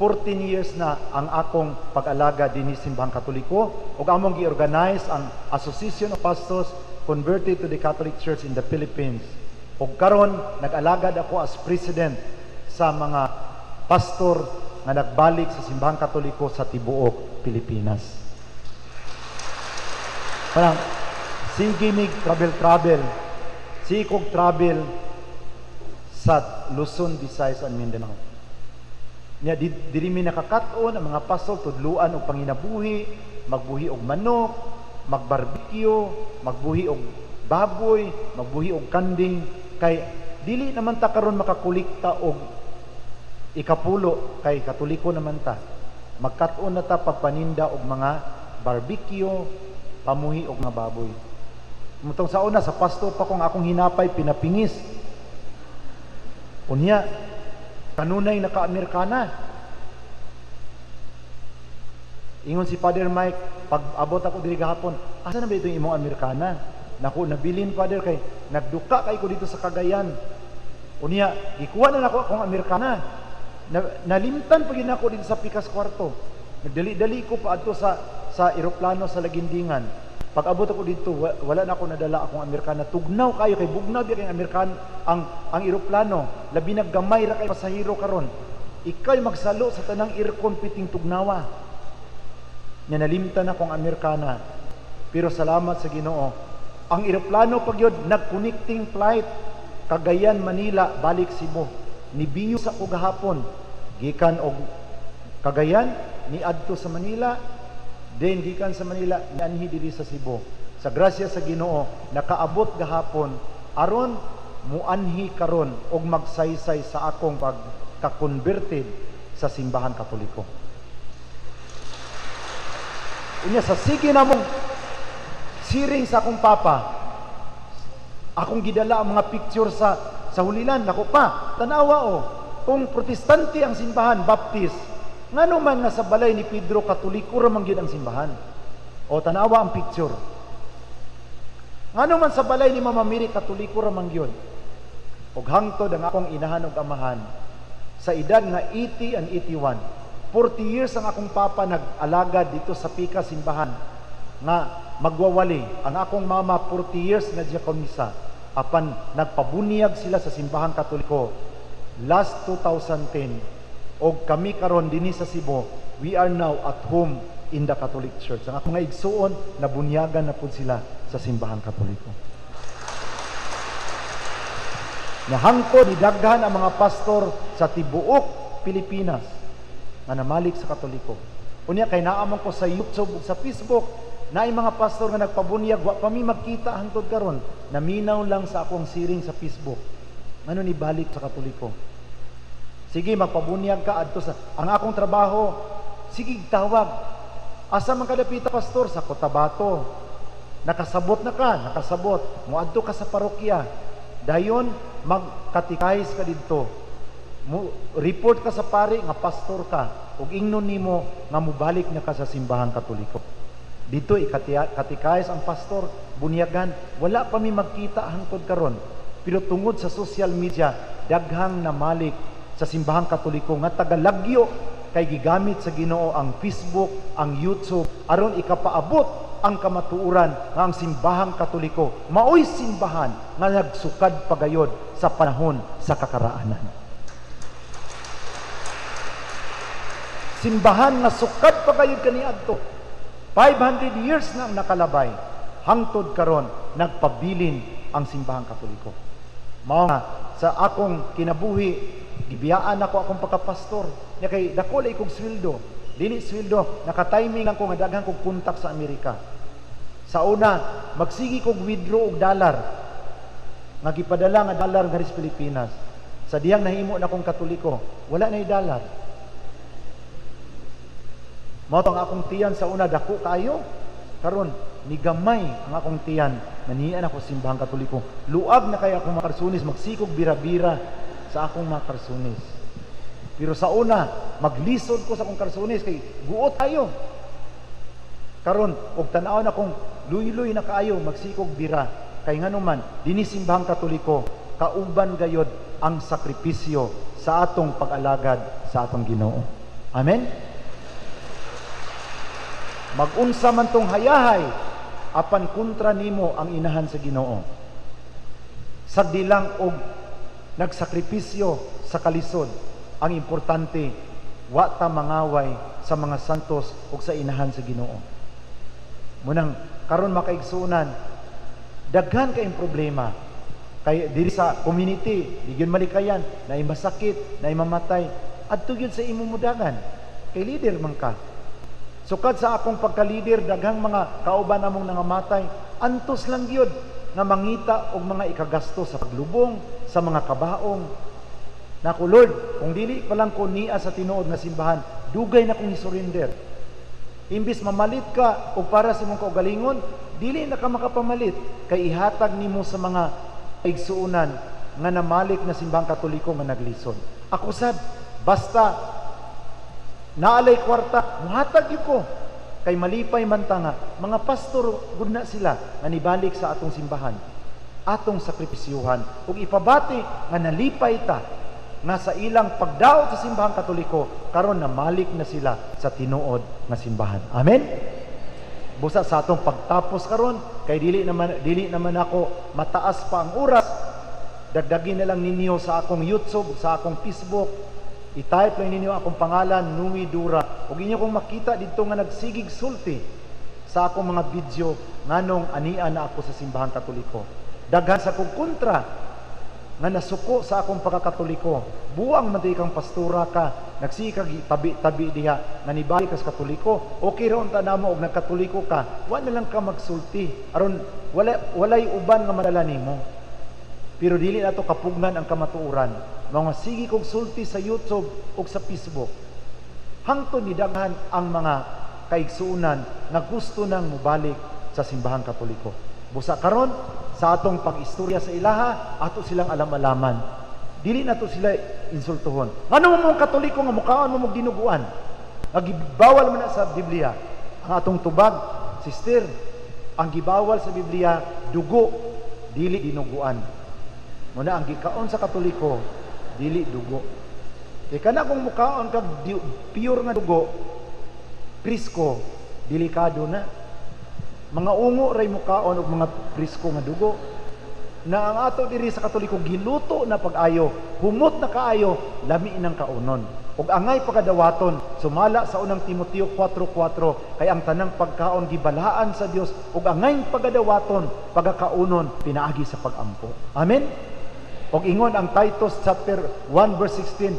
14 years na ang akong pag-alaga dinhi Simbahang Katoliko ug among gi-organize ang Association of Pastors Converted to the Catholic Church in the Philippines. Ug karon nag-alagad ako as president sa mga pastor nga nagbalik sa Simbahang Katoliko sa tibuok Pilipinas. Parang, sige mig travel travel. Sige kog travel sa Luzon, Visayas and Mindanao. Nya di, diri mi nakakaton ang mga pastor tudluan og panginabuhi, magbuhi og manok, magbarbecue, magbuhi og baboy, magbuhi og kanding, kay dili naman ta karon makakolekta og ikapulo kay Katoliko naman ta. Magkat-on na ta pagpaninda og mga barbecue, pamuhi og mga baboy. Mutong sa una sa pastor pa kong akong hinapay pinapingis. Unya, kanunay naka-Amerikana. Ingon si Father Mike, pag abot ako diri gahapon, "Asa na ba itong imong Amerikana?" "Naku, nabilin, Father, kay nagduka kay ko dito sa Cagayan. Unya, gikuha na nako akong Amerikana. Na, nalimtan pa gyud nako dito sa Pikas Kwarto. Nagdali-dali ko pa adto sa eroplano sa Lagindingan. Pag abot ako dito, wala na ako nadala akong Amerikana. Tugnaw kayo kay bugnaw biya kay Amerikan ang eroplano. Labi na gamay ra kay pasahero karon. Ikay magsalo sa tanang aircon piting tugnawa. Nya nalimtan akong Amerikana. Pero salamat sa Ginoo. Ang eroplano pag yun, nag-connecting flight Cagayan, Manila, balik Cebu. Nibiyo sa ko gahapon. Gikan og Cagayan, niadto sa Manila, then gikan sa Manila, nianhi diri sa Cebu. Sa grasya sa Ginoo, nakaabot gahapon aron muanhi karon og magsaysay sa akong pagka-converted sa Simbahan Katoliko. Unya sa sige namong siring sa akong papa, akong gidala ang mga picture sa Holy Land. Nako pa, tanawa o, kung Protestante ang simbahan, Baptist, ngano man nga sa balay ni Pedro Katoliko ra man gyud ang simbahan? O, tanawa ang picture. Ngano man sa balay ni Mama Mary Katoliko ra man gyud? Og hangtod ang akong inahan ug amahan sa edad nga 80 and 81, 40 years ang akong papa nag-alagad dito sa Pika simbahan nga magwawali. Ang akong mama 40 years na diakonisa. Apan nagpabunyag sila sa Simbahang Katoliko last 2010 og kami karon dinhi sa Cebu, we are now at home in the Catholic Church. Ang akong mga igsuon, nabunyagan na pud sila sa Simbahang Katoliko. Nahangkod ni daghan ang mga pastor sa tibuok Pilipinas nga namalik sa Katoliko. Unya kay naa man ko sa YouTube ug sa Facebook, naay mga pastor nga nagpabunyag, wa pa mi magkita hangtod karon, naminaw lang sa akong siring sa Facebook. Ngano ni balik sa Katoliko? "Sige, magpabunyag ka adto sa ang akong trabaho." Sige, tawag. "Asa man kadapita, Pastor?" "Sa Cotabato." "Nakasabot na ka?" "Nakasabot." "Moadto ka sa parokya. Dayon magkatikahis ka didto. Mo report ka sa pari nga pastor ka ug ingnon nimo nga mobalik na ka sa Simbahang Katoliko." Dito ikatikahis ang pastor, bunyagan, wala pa mi magkita hangtod karon. Pero tungod sa social media, daghang namalik sa Simbahang Katoliko nga tagalagyo kay gigamit sa Ginoo ang Facebook, ang YouTube aron ikapaabot ang kamatuoran nga ang Simbahang Katoliko maoy simbahan nga nagsukad pagayod sa panahon sa kakaraanan. Simbahan nga sukad pagayod kaniadto. 500 years na ang nakalabay. Hangtod karon nagpabilin ang Simbahang Katoliko. Mao nga sa akong kinabuhi, gibiyaan ako akong pagkapastor. Nya kay dako lay kog sweldo. Dili sweldo, naka-timing lang ko nga daghan kog kontak sa Amerika. Sa una, magsigi kog withdraw og dollar. Nga gipadala nga dollar nga sa Pilipinas. Sa dihang nahimo na kong Katoliko, wala na dollar. Mao ang akong tiyan sa una dako kaayo. Karon nigamay ang akong tiyan, nanian ako sa Simbahang Katoliko. Luag na kay akong mga karsunis, magsikog bira-bira sa akong mga karsunis. Pero sa una, maglisod ko sa akong karsunis kay guot tayo. Karon og tan-aw na kong luy-luy na kaayo, magsikog bira kay nganuman dinhi Simbahang Katoliko kauban gayod ang sakripisyo sa atong pag-alagad sa atong Ginoo. Amen. Magunsa man tong hayahay, apan kontra nimo ang inahan sa Ginoo. Sagdi lang og nagsakripisyo sa kalisod, ang importante wa ta mangaway sa mga santos ug sa inahan sa Ginoo. Munang karon, makaigsuonan, daghan kayong problema. Kay diri sa community, di gyud malikayan, naay masakit, naay mamatay, adto gyud sa imo mudagan. Kay leader man ka. Sukad sa akong pagka-leader, daghang mga kauban namong nangamatay, antos lang gyud nga mangita og mga ikagasto sa paglubong, sa mga kabaong. Nako Lord, kung dili pa lang ko nia sa tinuod nga simbahan, dugay na kong i-surrender. Imbis mamalit ka og para sa imong kaugalingon, dili na ka makapamalit kay ihatag nimo sa mga igsuonan nga namalik na Simbahang Katoliko nga naglisod. Ako sad, basta naalay kwarta, muhatag gyud ko. Kay malipay man ta nga mga pastor gud na sila nga nibalik sa atong simbahan. Atong sakripisyuhan ug ipabati nga nalipay ta nga sa ilang pagdaot sa Simbahang Katoliko, karon namalik na sila sa tinuod nga simbahan. Amen. Busa sa atong pagtapos karon, kay dili naman ako mataas pa ang oras, dagdagin na lang ninyo sa akong YouTube, sa akong Facebook. I-type lang ninyo akong pangalan, Nui Dura. Ug inyo kong makita didto nga nagsigig sulti sa akong mga video nganong ania na ako sa Simbahang Katoliko. Daghan sa kong kontra nga nasuko sa akong pagkakatoliko. "Buang man kang pastura ka, nagsige kag tabi-tabi diha, nga nibalik ka sa Katoliko. Okay ra unta namo og nagkatoliko ka, wa na lang ka magsulti aron wala walay uban nga madala nimo." Pero dili nato kapugnan ang kamatuoran. Mga sige kog sulti sa YouTube ug sa Facebook. Hangtod ni daghan ang mga kaigsuonan nga gusto nang mobalik sa Simbahang Katoliko. Busa karon sa atong pag-istorya sa ilaha, ato silang alam-alaman. Dili nato sila insultuhon. "Ngano mo mong Katoliko nga mukaon mo mong dinuguan? Nga gibawal man na sa Biblia." Ang atong tubag, "Sister, ang gibawal sa Biblia dugo, dili dinuguan. Muna ang gikaon sa Katoliko dili dugo. Kay kana kung mukaon kag pure nga dugo, presko, delikado na. Mga ungo ray mukaon og mga presko nga dugo. Na ang ato diri sa Katoliko giluto na pag-ayo, humot na kaayo, lami nang kaunon. Ug angay pagadawaton sumala sa Unang Timoteo 4:4, kay ang tanang pagkaon gibalaan sa Dios ug angay pagadawaton pagakaunon pinaagi sa pagampo." Amen. Og ingon ang Titus chapter 1 verse 16,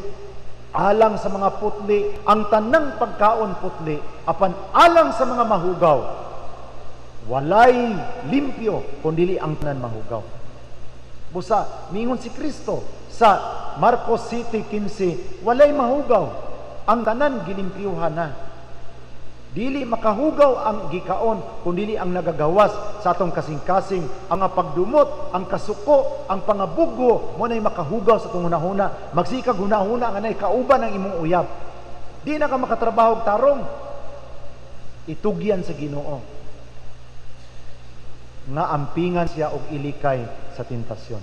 alang sa mga putli ang tanang pagkaon putli, apan alang sa mga mahugaw walay limpyo kun dili ang tanan mahugaw. Busa mingon si Kristo sa Marcos 7:15, walay mahugaw, ang tanan gilimpyuhan na. Dili makahugaw ang gikaon kun dili ang nagagawas sa atong kasing-kasing, ang pagdumot, ang kasuko, ang pangabugo mo nay makahugaw sa atong hunahuna. Magsikag hunahuna nga nay kauban ang imong uyab. Di na ka makatrabaho og tarong. Itugyan sa Ginoo nga ampingan siya og ilikay sa tentasyon.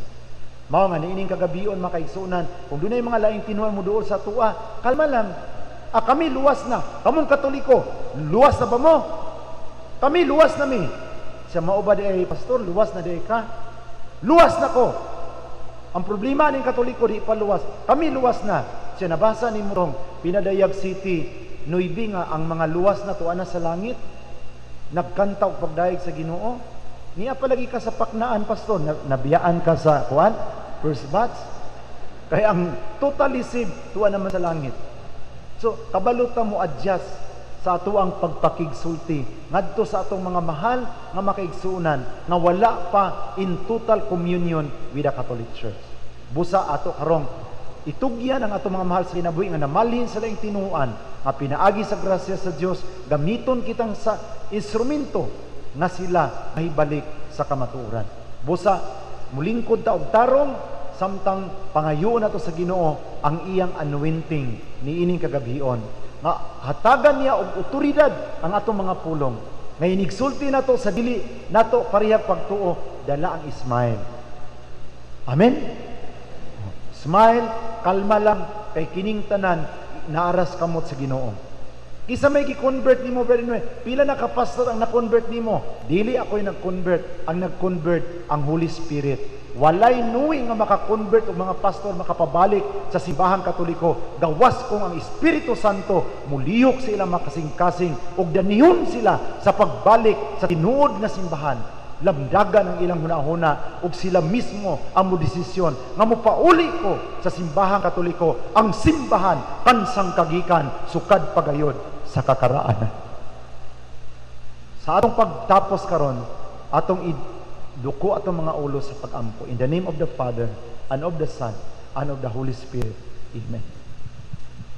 Mao nga niining kagabion, makaigsuonan, kung dunay mga laing tinuan mo duol sa tua, kalma lang. "Ah, kami luwas na. Kamong Katoliko, luwas na ba mo? Kami luwas na mi." Siya, "Mao ba diay, pastor, luwas na diay ka?" "Luwas na ko. Ang problema ning Katoliko di pa luwas. Kami luwas na." Siya, "Nabasa nimo tong Pinadayag City 9 nga ang mga luwas na tuwa na sa langit. Nagkanta og pagdayeg sa Ginoo. Niya palagi ka sa paknaan, pastor, nabiyaan ka sa kuan, first batch. Kaya ang totally saved, tuwa naman sa langit." So, kabalo ta mo adjust sa ato ang pagpakigsulti ngadto sa atong mga mahal nga makaigsuonan nga wala pa in total communion with the Catholic Church. Busa ato karong itugyan ang atong mga mahal sa kinabuhi nga namalhin sa laing tinuan nga pinaagi sa grasya sa Dios, gamiton kitang sa instrumento nga sila mahibalik sa kamatuoran. Busa mulingkod ta og tarong samtang pangayoon nato sa Ginoo ang iyang anointing niining kagabion nga hatagan niya og otoridad ang atong mga pulong nga inigsulti nato sa dili nato parehag pagtuo, dala ang smile. Amen. Smile, kalma lang, kay kining tanan naaras kamot sa Ginoo. Kinsa may gi-convert nimo, Brother Noe? Pila na ka pastor ang na-convert nimo? Dili ako'y nag-convert. Ang nag-convert ang Holy Spirit. Walay nuwi nga makakonvert og mga pastor makapabalik sa Simbahang Katoliko gawas kung ang Espiritu Santo mulihok sa ilang makasing-kasing ug danihon sila sa pagbalik sa tinuod nga simbahan. Lamdagan ang ilang hunahuna ug sila mismo ang modesisyon nga mopauli ko sa Simbahang Katoliko, ang simbahan kansang kagikan sukad pagayod sa kakaraanan. Sa atong pagtapos karon, atong iduko atong mga ulo sa pagampo. In the name of the Father, and of the Son, and of the Holy Spirit. Amen.